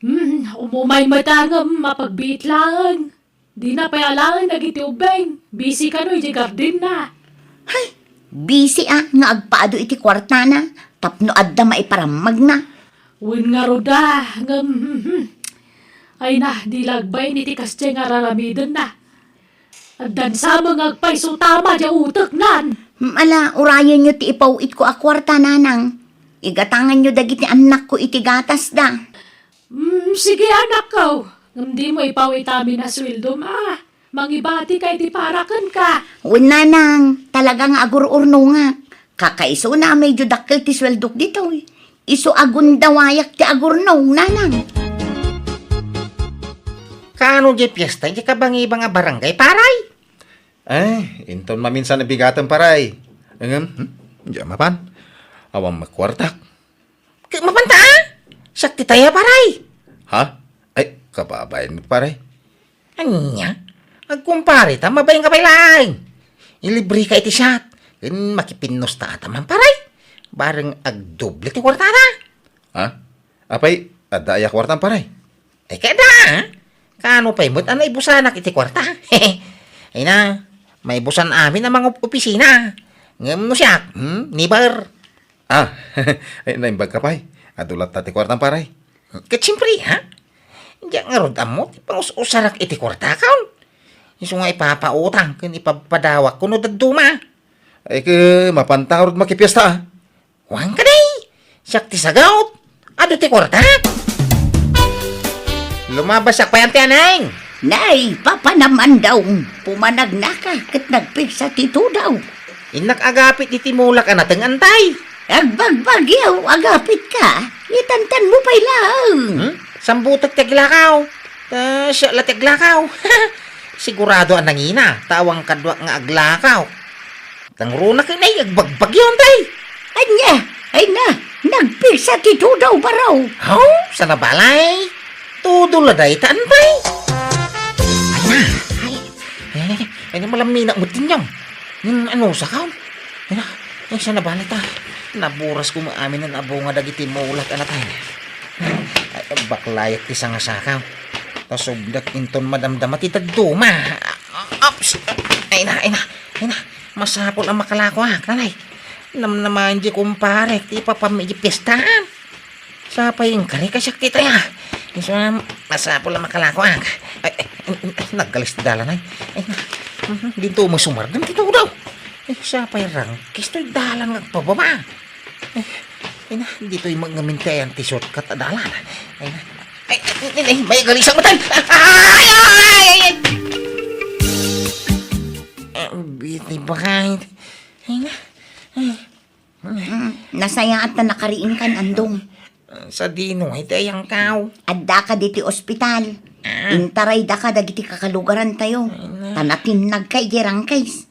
Hmm, umumay met a ngem mapagbiit laeng. Dina pay alaen dagiti ubbing. Busy kano iti gardenna. Hay, busy a nga agpaadu iti kuartana tapno adda maiparammagna. Wen ngarud a, ngem, hmm, hmm. Ay na, di la agbain iti kasdiay nga raramidenna. Addan sa nga agpayso tama diay uteknan. Hmm, ala, urayenyo ti ipaw-itko a kuarta, nanang. Igatanganyo dagiti annakko iti gatasda. Hmm, sige, anakko. Ngem dimo ipaw-it amin a sueldom a. Mangibatika iti para kenka. Wen, nanang, talaga nga agur-urnongak. Kakaisuna a medyo dakkel ti sueldok ditoy. Isu a gundawayak ti agurnong, nanang. Kaano diay piesta diay kabangibang a barangay, paray? Ay, inton maminsan a bigatem, paray. Ngem, hmm? Diay mapan. Awan met kuartak. Ket mapanta, a? Siak ti taya, paray. Ha? Ay, kababain mo, paray. Ania? Agkumpare ta, mabain ka pay laeng. Ilibre ka iti shot. Ken makipinnusta ta man, paray. Bareng agdoble ti kuartada. Ha? Apay, adda aya kuartam, paray? Ay, kada, a? Kaano pay met a naibusanak iti kuarta? Ay na, maibusan amin a mangopisina. Ngem no siak, hmm, never. Ah, ay, naimbag ka pay. Adu latta ti kuartam, paray. Ket siempre, ha? Diak ngarud ammo ti pangus-usarak iti kuartakon. Isu nga ipapautang ken ipapadawak kuno dadduma. Ay, ket mapanta ngarud makipiesta, a. Wen kadi, siak ti sagut. Adu ti kuarta. Lumabas siak pay, Anti Aneng. Nay, papanam, Andong, pumanagnaka ket nagpigsa ti tudaw. Innak agapit iti mulak a nateng, Antay. Agbagbagyo, agapit ka. Itantan mo pay laeng. Hmm? Sambutek ti aglakaw. Ta siak la ti aglakaw. Sigurado a nangina, ta awan kaduak nga aglakaw. Nangruna ken ay agbagbagyo, Antay. Ania? Ay na, nagpigsa ti tudaw, baro. Aw, sanabalay. Tudo la dayta, Antay. Ay na. Ay, ay, ay, malamina mo, Tinyong. Ngem ano, sakaw? Ay na, ay, sanabalay ta. Naburas ko maamin a nabunga dagiti mulak a natay. Ay, baklayak ti sangasakaw. Ta subdak inton madamdama ti dadduma. Ops! Ay na, ay na, ay na. Masapul a makalakoak, nanay. Namnamaen di kumparek ti ipapam iti piestaan. Sapay inkari ka siak ti taya. Isu nga masapul a makalakoak. Ay, ay, ay, ay, naggalis ti dalan, ay. Ay, mhm, dinto mo sumardeng ti tudaw. Eh, siya pa'y rangkis toy dalan nga agpababa. Eh, ay na, ditoy ngamin ti ayan ti shortcut a dalan. Ay na. Ay, ay, ay, ay, may galisang matan! Ay, ay, ay, ay, ay! Ah, bitay bakay. Ay na. Ay. Mm, nasayaat ta nakariingkan, Andong. Sadino iti ayangkaw? Addaka diti ospital. Ah. Intaraydaka dagiti kakalugarantayo. Ay, na. Ta natinnagka idiay rangkis.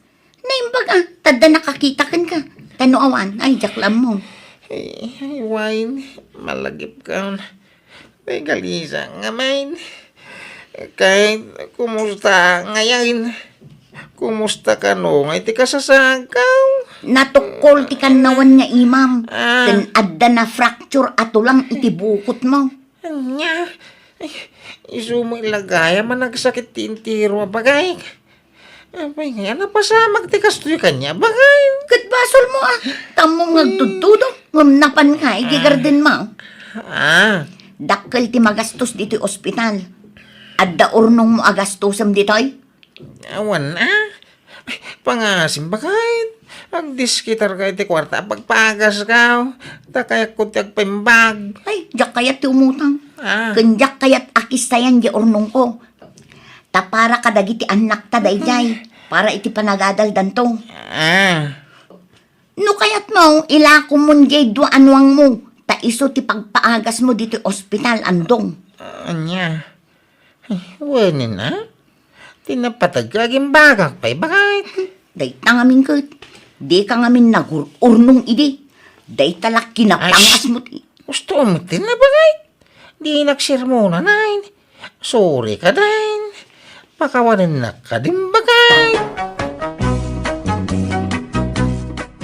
Naimbag a, tadda nakakita kenka. Ta no awan, ay, diak la ammo. Ay, ay, Wine, malagipka. Ay, galisa ngamin. Kay, kumusta ngamin? Kumusta kano nga iti kasasagkaw? Natukkol ti kannawan nga imam. Ah. Ken adda na fracture a tulang iti bukotmo. Ania? Ay, isu met la gayam a nagsakit ti entero a bagayk. Apay nga, napasamak ti kastoy kaniak, bagay. Ket basolmo a, ta ammom nga agtudtudo, ngem napanka iti gardenmo. Ah. Dakkel ti magastos ditoy ospital. Adda urnongmo a gastosem ditoy? Awan a. Ay, pangasim, bagay. Agdiskitarka iti kuarta a pagpagaskaw. Ta kayatko ti agpaimbag. Ay, diak kayat ti umutang. Ah. Ken diak kayat a kistayan diay urnongko. Ta para kadagiti annakta daydiay, para iti panagadaldanto. Ah. No kayatmo, ilakomon diay dua a nuangmo, ta isu ti pagpaagasmo ditoy ospital, Andong. Ania? Ay, wen a? Ti napateg, agimbagak pay, bagay. Dayta ngamin ket, dika ngamin nagur-urnong idi. Dayta la kinapangasmo ti. Gusto mo ti nabagay? Dinak sermonan, ay. Sorry ka, Dain. Pakawanennak ka din bagay.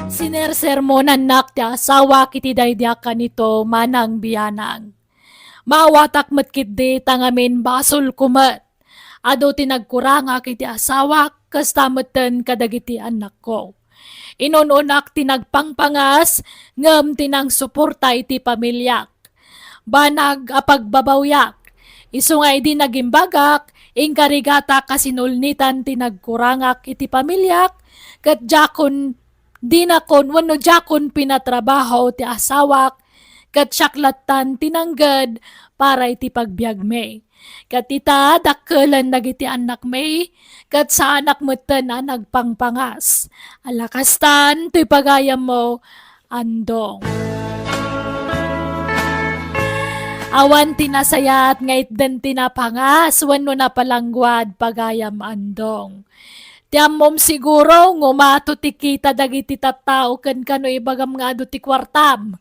Sinersermonannak ti asawak iti daydiak kanito, Manang Bianang. Maawatak met ketdi ta ngamin basolko met. Adu ti nagkurangak iti asawak, kasta metten kadagiti annakko. Inun-unak ti nagpangpangas, ngem ti nangsuporta iti pamiliak. Banag a pagbabawyak. Isu nga idi nagimbagak, inkarigatak a sinulnitan ti nagkurangak iti pamiliak, ket diakon, dinakon wenno diakon pinatrabaho ti asawak, ket siak lattan ti nangged para iti pagbiagmi. Ket ita, dakkelen dagiti annakmi, ket saanak metten a nagpangpangas. Ala kastan toy pagayammo, Andong. Awan ti nasayaat nga itden ti napangas wenno napalangguad, pagayam Andong. Ti ammom siguro nga umato ti kita dagiti tattao ken kano ibagam nga adu ti kuartam.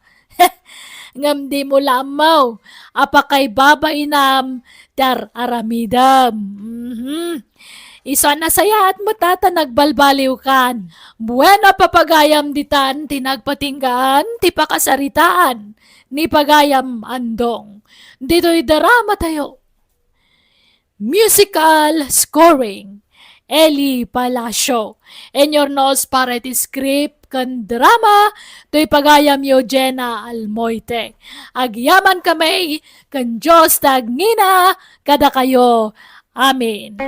Ngem dimo la ammo a pakaibabainam ti ar-aramidem. Mhm. Isu a nasayaat met a ta nagbalbaliwkan. Bueno, papagayam ditan ti nagpatinggaan ti pakasaritaan ni pagayam Andong. Ditoy drama tayo. Musical scoring, Eli Palacio. Inurnos para iti script ken drama, toy pagayam Eugenia Almoite. Agyaman kami ken Dios ti agngina kadakayo. Amen.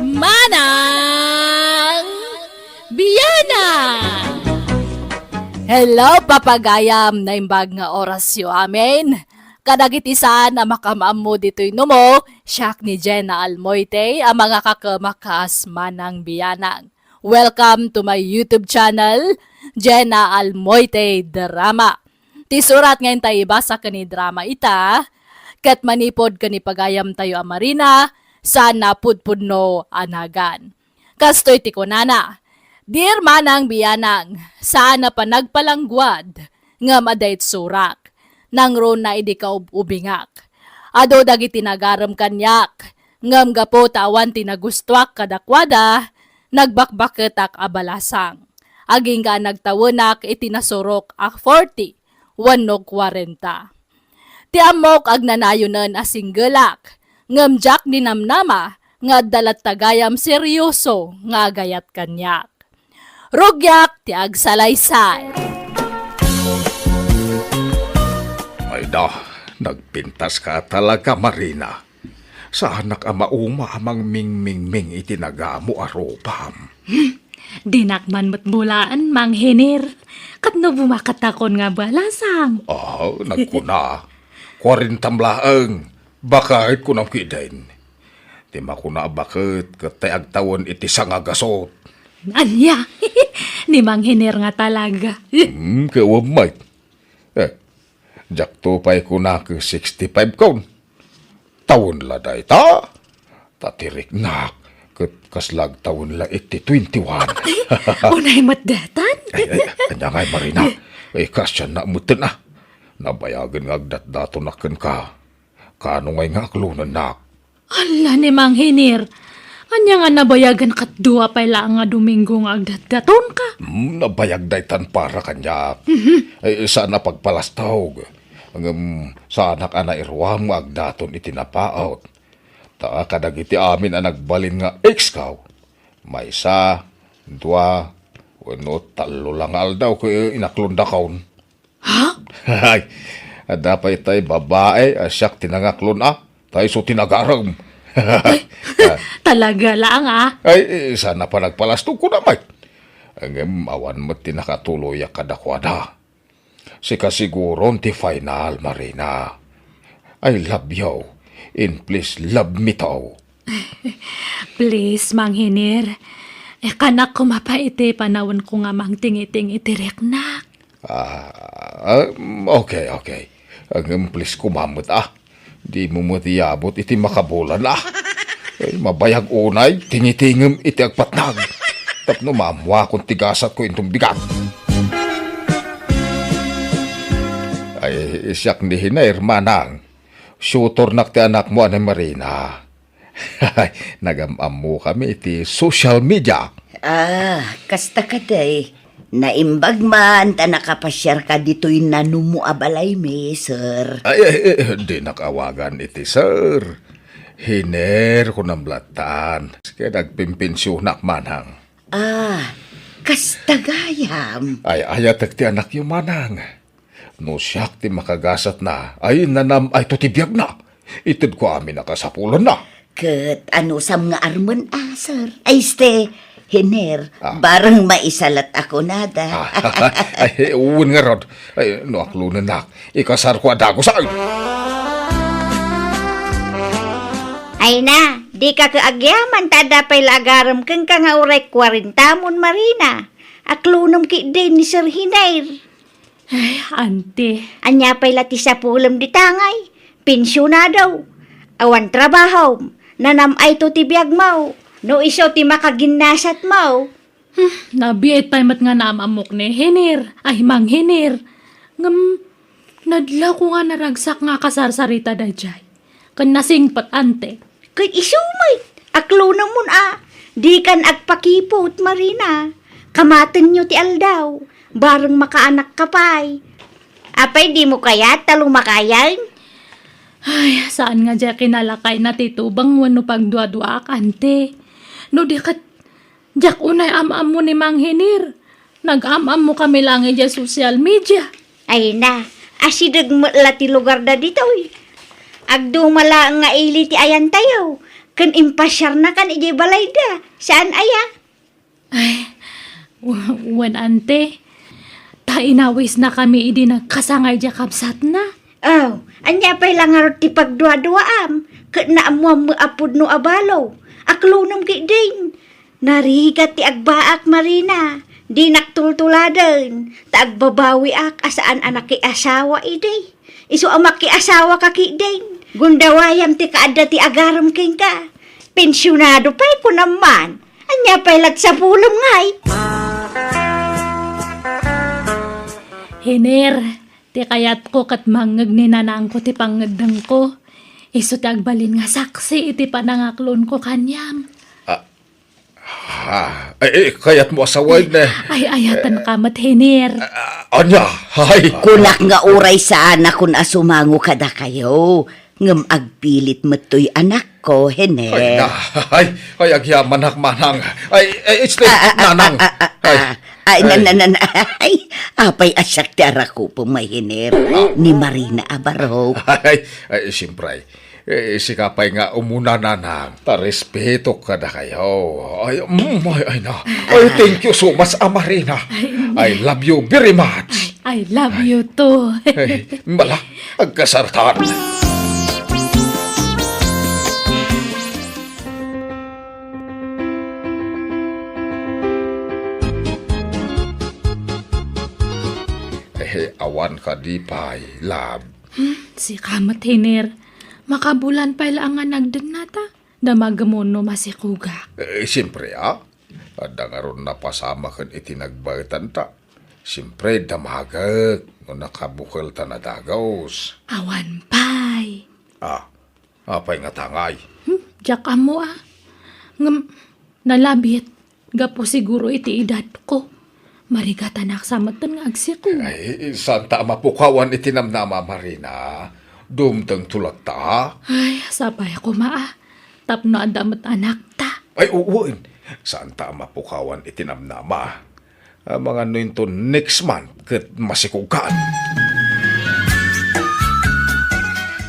Manang Bianang! Hello, papagayam! Naimbag nga orasyo, amen! Kadagiti saan a makaammo ditoy numo, siak ni Jenna Almoite a mangakakemak kas Manang Bianang. Welcome to my YouTube channel, Jenna Almoite Drama. Ti surat nga intay ibasa ken idrama ita, ket manipud ken ipagayamtayo a Marina, saan a pudpudno a nagan. Kastoy ti kunana, "Dear Manang Bianang, saan a panagpalangguad, ngem adda itsurak. Nangruna idi kaub-ubingak. Adu dagiti nagarem kaniak, ngem gapu ta awan ti nagustuak kadakuada, nagbakbaketak a balasang. Agingga a nagtawenak iti nasurok a forty wenno kuarenta. Ti ammok agnanayonen a singgelak, ngem diak ninamnama nga adda latta gayam serioso nga agayat kaniak. Rugiak ti agsalaysay." Ay da, nagpintas ka talaga, Marina. Saanak a mauma a mangmingmingming iti nagamo a rupam. Hmm, dinak man met bulaen, Mang Hiner. Ket no bumakkatakon nga balasang. Ah, nagkuna. Kuarentam laeng. Baket kunam kidin. Ti makuna a baket ket tay agtawen iti sangagasot. Ania? Ni Mang Hiner nga talaga. Hmm, kawam met. Eh, diakto pay kuna ket sixty-five kon. Tawen la dayta? Ta ti riknak, ket kasla agtawen la iti twenty-one. Unay met daytan? Ay, ay, ania ngay, Marina? Eh, kasianna metten, ah. Nabayagen nga agdatdatonak kenka. Kano ngay nga aklonennak? Alla ni Mang Hiner, ania nga nabayagen ket dua pay laeng nga Domingo nga agdatdatonka? Hmm, nabayag daytan para kaniak. Mhm. Eh, saan a pagpalastog. Ngem saanak a nairuam nga agdaton iti napaut. Ta kadagiti amin a nagbalin nga ex-ko, maysa, dua, wenno tallo la nga aldaw ket inaklondakon. Ha? Ay, adda pay tay babai a siak ti nangaklon a, ta isu ti nagarem. Ay, talaga laeng, ah. Ay, eh, saan a panagpalastog kuna met. Ngem awan met ti nakatuloyak kadakuada. Sika siguron ti final, Marina. I love you, and please love me too. Please, Mang Hiner. Ikanak koma pay iti panawenko nga mangtingiting iti riknak. Ah, ah, okay, okay. Ngem please koma met, ah. Dimo met iyabut iti makabulan, ah. Eh, mabayag unay, tingitingem iti agpatnag. Tapno maammuakon ti gasatko inton bigat. Ay, siak ni Hiner, manang. Tutornak ti anakmo a ni Marina. Nagam-ammokami iti social media. Ah, kasta kadi. Naimbag man ta nakapasiarka ditoy nanumo a balaymi, sir. Ay, ay, ay, dinak awagan iti sir. Hiner, kunam lattan. Ket agpimpensionak manang. Ah, kasta gayam. Ay, ayatek ti anakyo, manang. No siak ti makagasatna, ay, nanam-ayto ti biagna. Itedko amin a kasapulanna. Ket anusam nga armen a, sir? Ay, este, Hiner, ah, bareng maisalat a kunada. Ah, ay, wen ngarud. Ay, no aklonennak, ikasarko a dagus, ay. Ay na, dika ket agyaman ta adda pay la agarem kenka nga uray kuarentamon, Marina. Aklonem ketdin ni Sir Hiner. Ay, ante. Ania pay la ti sapulem dita ngay? Pensionado. Awan trabahom. Nanam-ayto ti biagmo. No isu ti makaginnasatmo. Hmm, nabiit pay met nga naam-ammok ni Hiner. Ay, Mang Hiner. Ngem, nadlawko nga naragsak nga kasarsarita daydiay. Ken nasingpet, ante. Ket isu met, aklonemon a, dikan agpakiput, Marina. Kamatenyo ti aldaw, bareng makaanakka pay. Apay, dimo kayat ta lumakayen? Ay, saan nga diay kinalakayna ti tubeng wenno pagduaduaak, ante. No di ket, diak unay am-ammo ni Mang Hiner. Nag-am-ammokami laeng idiay social media. Ay na, asideg met la ti lugarda ditoy. Agduma laeng nga ili ti ayantayo, ken impasiarnakan idiay balayda. Saan aya? Ay, w-, wen, ante. Ta inawisnakami idi nagkasangay diay kabsatna. Aw, ania pay la ngarud ti pagduaduaam? Ket naammoam met a pudno a balo. Aklonem ketdin. Narigat ti agbaak, Marina. Dinak tultuladen, ta agbabawiak a saan a nakiasawa idi. Isu a makiasawaka ketdin, gundawayam ti kaadda ti agarem kenka. Pensionado pay, kunam man. Ania pay la ti sapulem ngay? Hiner, ti kayatko ket mangngeg ni nanangko ti pangngeddengko. Isu ti agbalin nga saksi iti panangaklonko kaniam. Ah, ah, ay, eh, kayatmo a sawen, eh. Ay, ayatenka met, Hiner. Ah, ania? Ay. Kunak nga uray saanakon a sumango kadakayo, ngem agpilit met toy anakko, Hiner. Ay, na, ay, ay, agyamanak, manang. Ay, ay, este, Ah, ah, ah, nanang. ah, ah, ah, Ay. ah. Ay, na, Ay. na, na, na, ay, apay a siak ti arakupem, Hiner. Ah. Ni Marina a barok. Ay, ay, siyempre. Eh, sika pay nga umuna, Nanang. Ta respetok kadakayo. Ay, mm, ay, ay na. Ay, thank you so much, Ama Rina. I love you very much. I love you too. Ay, bala, agkasartan. Eh, awan kadi pay, love. Hmm, sika met, Hiner. Makabulan pay laeng nga nagdennata. Damagmo no masikogak. Eh, siempre, a. Adda ngarud napasamak ken iti nagbaetanta. Siempre, damagek no nakabukelta a dagus. Awan pay. A, apay nga tangay? Hmm, diak ammo, a. Ngem, nalabit. Gapu siguro iti edadko. Marigatanak sa metten nga agsiko. Ay, saanta a mapukawan iti namnama, Marina. Dumtengto latta. Ay, sapay koma, a. Tapno adda met anakta. Ay, wen. Saanta a mapukawan iti namnama. Amangan no inton next month ket masikogkan.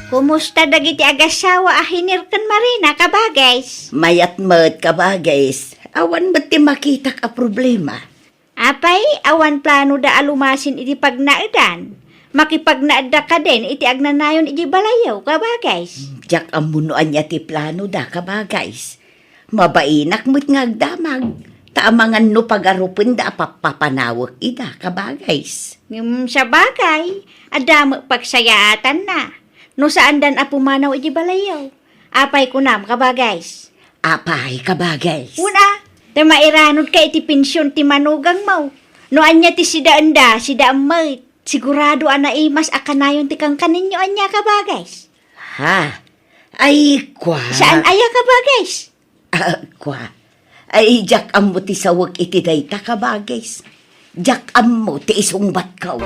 Kumusta dagiti agassawa a Hiner ken Marina, kabagays? Mayat met, kabagays. Awan met ti makitak a problema. Apay, awan planoda a lumasin iti pagnaedan? Makipagnaedda kadin iti agnanayon iti balayyo, kabagays? Diak ammo no ania ti planoda, kabagays. Mabainak met nga agdamag, ta amangan no pagarupenda a pappapanawek ida, kabagays. Ngem sabagay, adda met pagsayaatanna no saandan a pumanaw iti balayyo. Apay kunam, kabagays? Apay, kabagays? Una, ta mairanudka iti pension ti manugangmo. No ania ti sidaenda, sidaem met. Sigurado a naimas a kanayon ti kankanenyo ania, kabagays? Ha? Ay, kua. Saan aya, kabagays? Ah, kua. Ay, diak ammo ti sawek iti dayta, kabagays. Diak ammo ti isungbatko.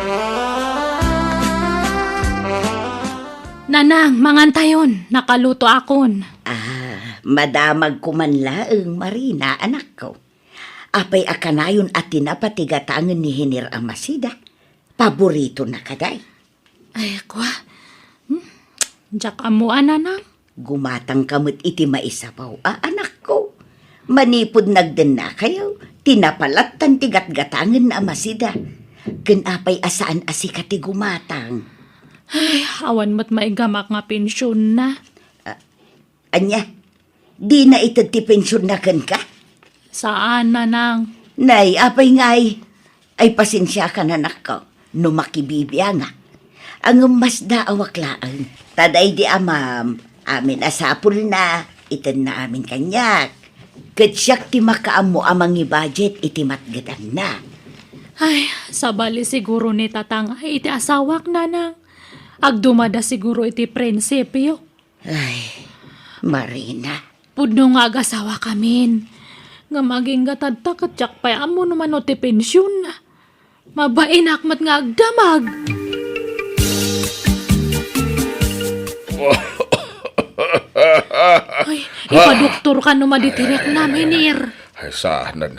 Nanang, mangantayon, nakalutoakon. Ah, madamagko man laeng, Marina, anakko. Apay a kanayon a tinapa ti gatangen ni Hiner a Masida? Paboritona kadi? Ay, kua. Hmm? Diak ammo a, Nanang. Gumatangka met iti maisabaw a, anakko. Manipud nagdennakayo, tinapa lattan ti gatgatangen a Masida. Ken apay a saan a sika ti gumatang? Ay, awan met maigamak nga pensionna. Ah, ania? Dina ited ti pensionna kenka? Saan, Nanang. Nay, apay ngay? Ay, pasensiakan, anakko, no makibibiangak. Ngem masdaawak laeng. Ta daydi amam, amin a sapulna, itenna amin kaniak. Ket siak ti makaammo a mangibudget iti matgetanna. Ay, sabali siguro ni Tatang ay iti asawak, Nanang. Agdumada siguro iti prinsipyo. Ay, Marina. Pudno nga agasawakamin. Ngem agingga tatta ket diak pay ammo no mano ti pensionna. Mabainak met nga agdamag. Ay, ipadoktorka no madi ti riknam, Hiner. Ay, saanen.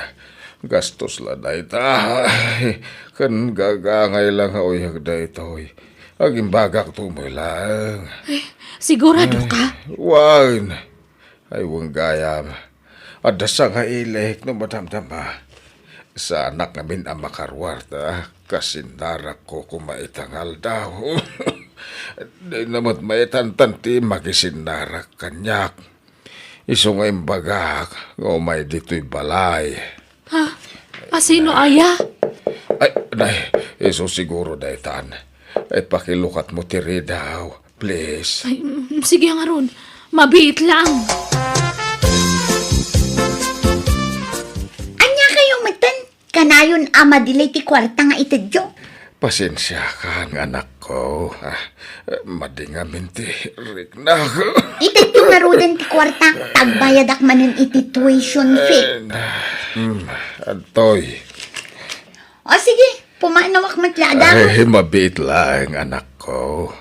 Gastos la dayta. Ay, ken gagangay la nga uyag daytoy. Agimbagakto met laeng. Ay, siguradoka? Ay, wen. Ay, wen gayam. Adda sangailik no madamdama. Saanak ngamin a makaruar ta kasinnarakko koma ita nga aldaw. Dina met maitantan ti makisinnarak kaniak. Isu nga imbagak nga umay ditoy balay. Ha? A sino aya? Ay, nay, isu siguro daytan. Ay, pakilukatmo ti ridaw, please. Ay, mm, sige ngarud. Mabiit lang. Ania kayo metten? Kanayon a madili ti kuarta nga itedyo? Pasensiakan, anakko. Ah, madi ngamin ti riknak. Itedyo ngaruden ti kuarta, ta agbayadak manen iti tuition fee. Eh, hmm, adtoy. O sige, pumanawak met la ada. Ay, mabiit laeng, anakko.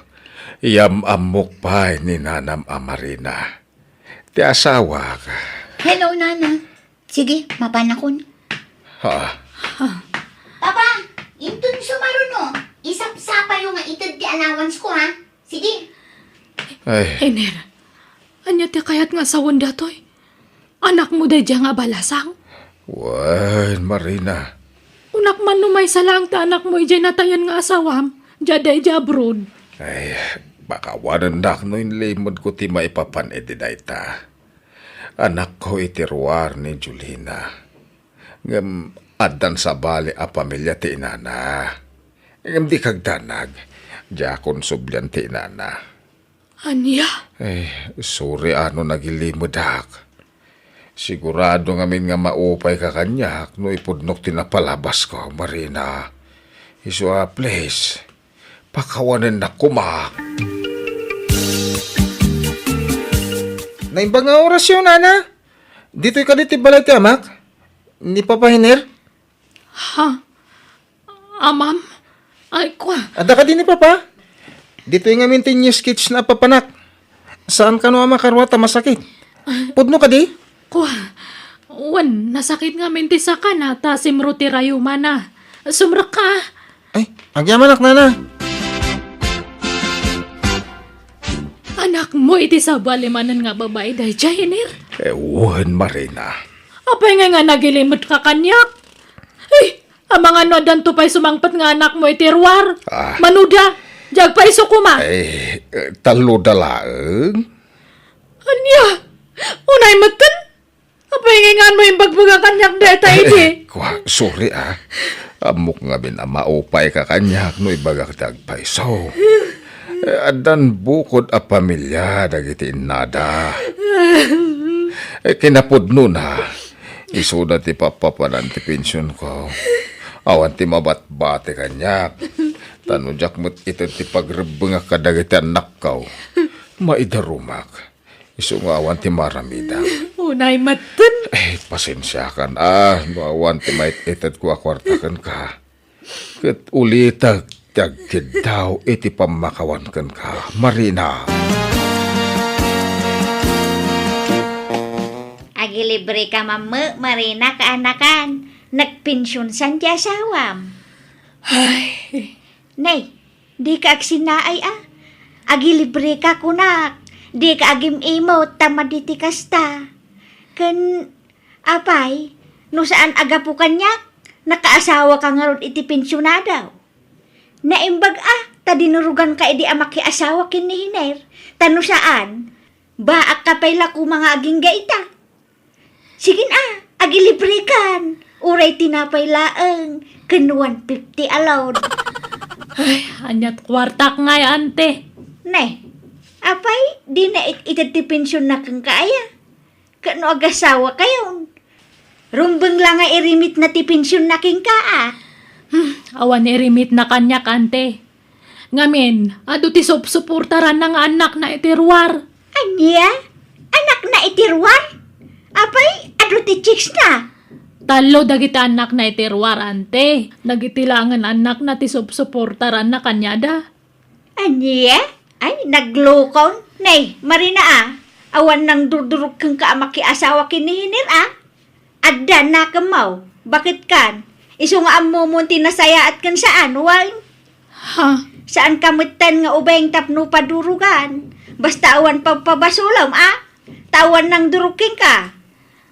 Yam-ammok pay ni nanam a Marina. Ti asawak. Hello, Nana. Sige, mapanakon. Ha? Papa, inton sumaruno, isapsapayo nga ited ti allowance ko, ha? Sige. Ay. Hiner, Ania ti kayat nga asawen datoy? Anakmo daydiay nga abalasang? Wen, Marina. Unak man no maysa laeng ti anakmo idiay natayen nga asawam, diay daydiay abroad. Ay, pakawanennak no inlimedko ti maipapan iti dayta. Anakko iti ruar ni Julina. Ngem addan sabali a pamilia ti inana. Ngem di kagdanag, diakon sublian ti inana. Ania? Eh, sorry a no nagilimedak. Sigurado ngamin nga maupayka kaniak no ipudnok ti napalabasko, Marina. Isu a, please, pakawanennak koma. Naimbag nga orasyo, nana? Ditoy kadi ti balay ti amak? Ni Papa Hiner? Ha? Amam? Ay, kua. Adda kadi ni Papa? Ditoy ngamin ti new sketch na a papanak. Saan kano a makaruat a masakit? Pudno kadi? Kua. Wen, nasakit ngamin ti sakana ta simro ti rayumana. Sumrekka. Ay, agyamanak, nana. Anakmo iti sabali manen nga babai daydiay, Hiner? Eh, wen, Marina. Apay ngay nga nagilimetka kaniak? Ay, amangan no addanto pay sumangpet nga anakmo iti ruar. Ah. Manuda, diay agpayso koma. Eh, eh, talloda laeng. Ania? Unay metten? Apay ngay nganmo imbagbaga kaniak dayta idi? Eh, kua, sorry, ah. Ammok ngamin a maupayka kaniak no ibagak ti agpayso. Eh, addan bukod a pamilia dagiti innada. Eh, kinapudnona, isuna ti papapanan ti pensionko. Awan ti mabatbati kaniak. Ta no diak met ited ti pagrebbengak kadagiti annakko, maidarumak. Isu nga awan ti maramidam. Unay metten. Eh, pasensiakan, ah, no awan ti mait-itedko a kuarta kenka. Ket ulitek ti agkiddaw iti pammakawan kenka, Marina. Agilibreka man met, Marina, kaanakan. Nagpensionsan ti asawam. Ay. Nay, dika agsinaay a. Agilibreka kunak. Dika agim-imot ta madi ti kasta. Ken, apay, no saan a gapu kaniak, nakaasawaka ngarud iti pensionado. Naimbag a, ta dinuruganka idi a makiasawa ken ni Hiner. Ta no saan, baakka pay la koma nga agingga ita. Sige na, agilibrekan. Uray tinapay laeng, ken one fifty a load. Ay, aniat kuartak ngay, ante? Ne, apay, di na it-, ited ti pensionna kenka aya? Ket no agasawakayon, rumbeng la nga irimitna ti pensionna kenka, a? Hmm, awan irimitna kaniak, ante. Ngamin, adu ti supsuportaranna nga annakna iti ruar. Ania? Annakna iti ruar? Apay, adu ti chicks na? Tallo dagiti annakna iti ruar, ante. Dagiti laengen annakna ti supsuportaranna kaniada. Ania? Ay, naglukon. Nay, Marina a, awan nangdurdurog kenka a makiasawa ken ni Hiner a? Adda nakemmo, baket kan? Isu nga ammomon ti nasayaat ken saan, wen? Ha? Saanka metten nga ubeng tapno padurugan. Basta awan pagpabasolem, a? Ta awan nangdurog kenka.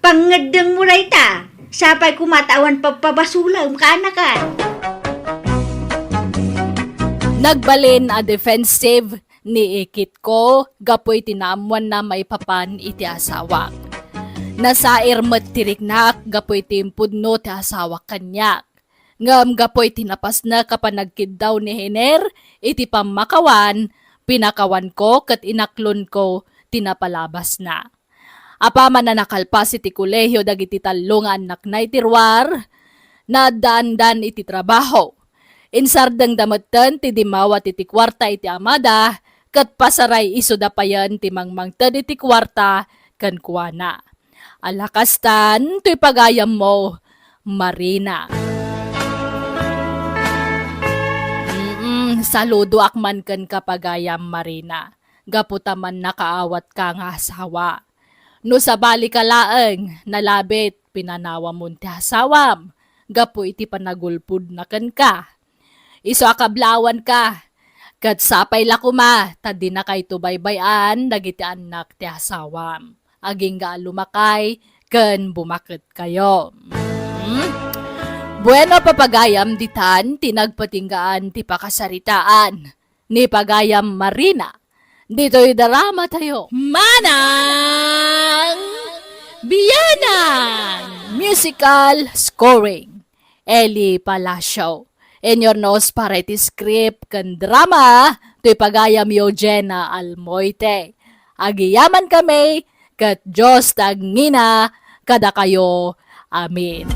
Pangngeddengmo dayta. Sapay koma ta awan pagpabasolem, kaanakan. Nagbalin a defensive ni Ikitko gapu iti naammoanna maipapan iti asawak. Nasair met ti riknak gapu iti impudno ti asawak kaniak. Ngem gapu iti napasnek a panagkiddaw ni Hiner iti pammakawan, pinakawanko ket inaklonko ti napalabasna. Apaman a nakalpas iti kolehio dagiti tallo nga annakna iti ruar, naaddaandan iti trabaho. Insardengda metten ti dimmawat iti kuarta iti amada, ket pasaray isuda payen ti mangmangted iti kuarta kenkuana. Ala kastan toy pagayammo, Marina. Mm, saludoak man kenka, pagayam Marina, gapu ta mannakaawatka nga asawa. No sabalika laeng, nalabit pinanawamon ti asawam gapu iti panagulpodna kenka. Isu a kablawanka, Ket sapay la koma ta dinakayto baybay-an dagiti annak ti asawam. Agingga a lumakay ken bumaketkayo. Hmm? Bueno, papagayam, ditan ti nagpatinggaan ti pakasaritaan ni Pagayam Marina ditoy drama tayo. Manang Bianang! Musical scoring, Eli Palacio. Inurnos para iti script ken drama, toy pagayamyo, Jenna Almoite. Agyamankami, ket Dios ti agngina kadakayo. Amen.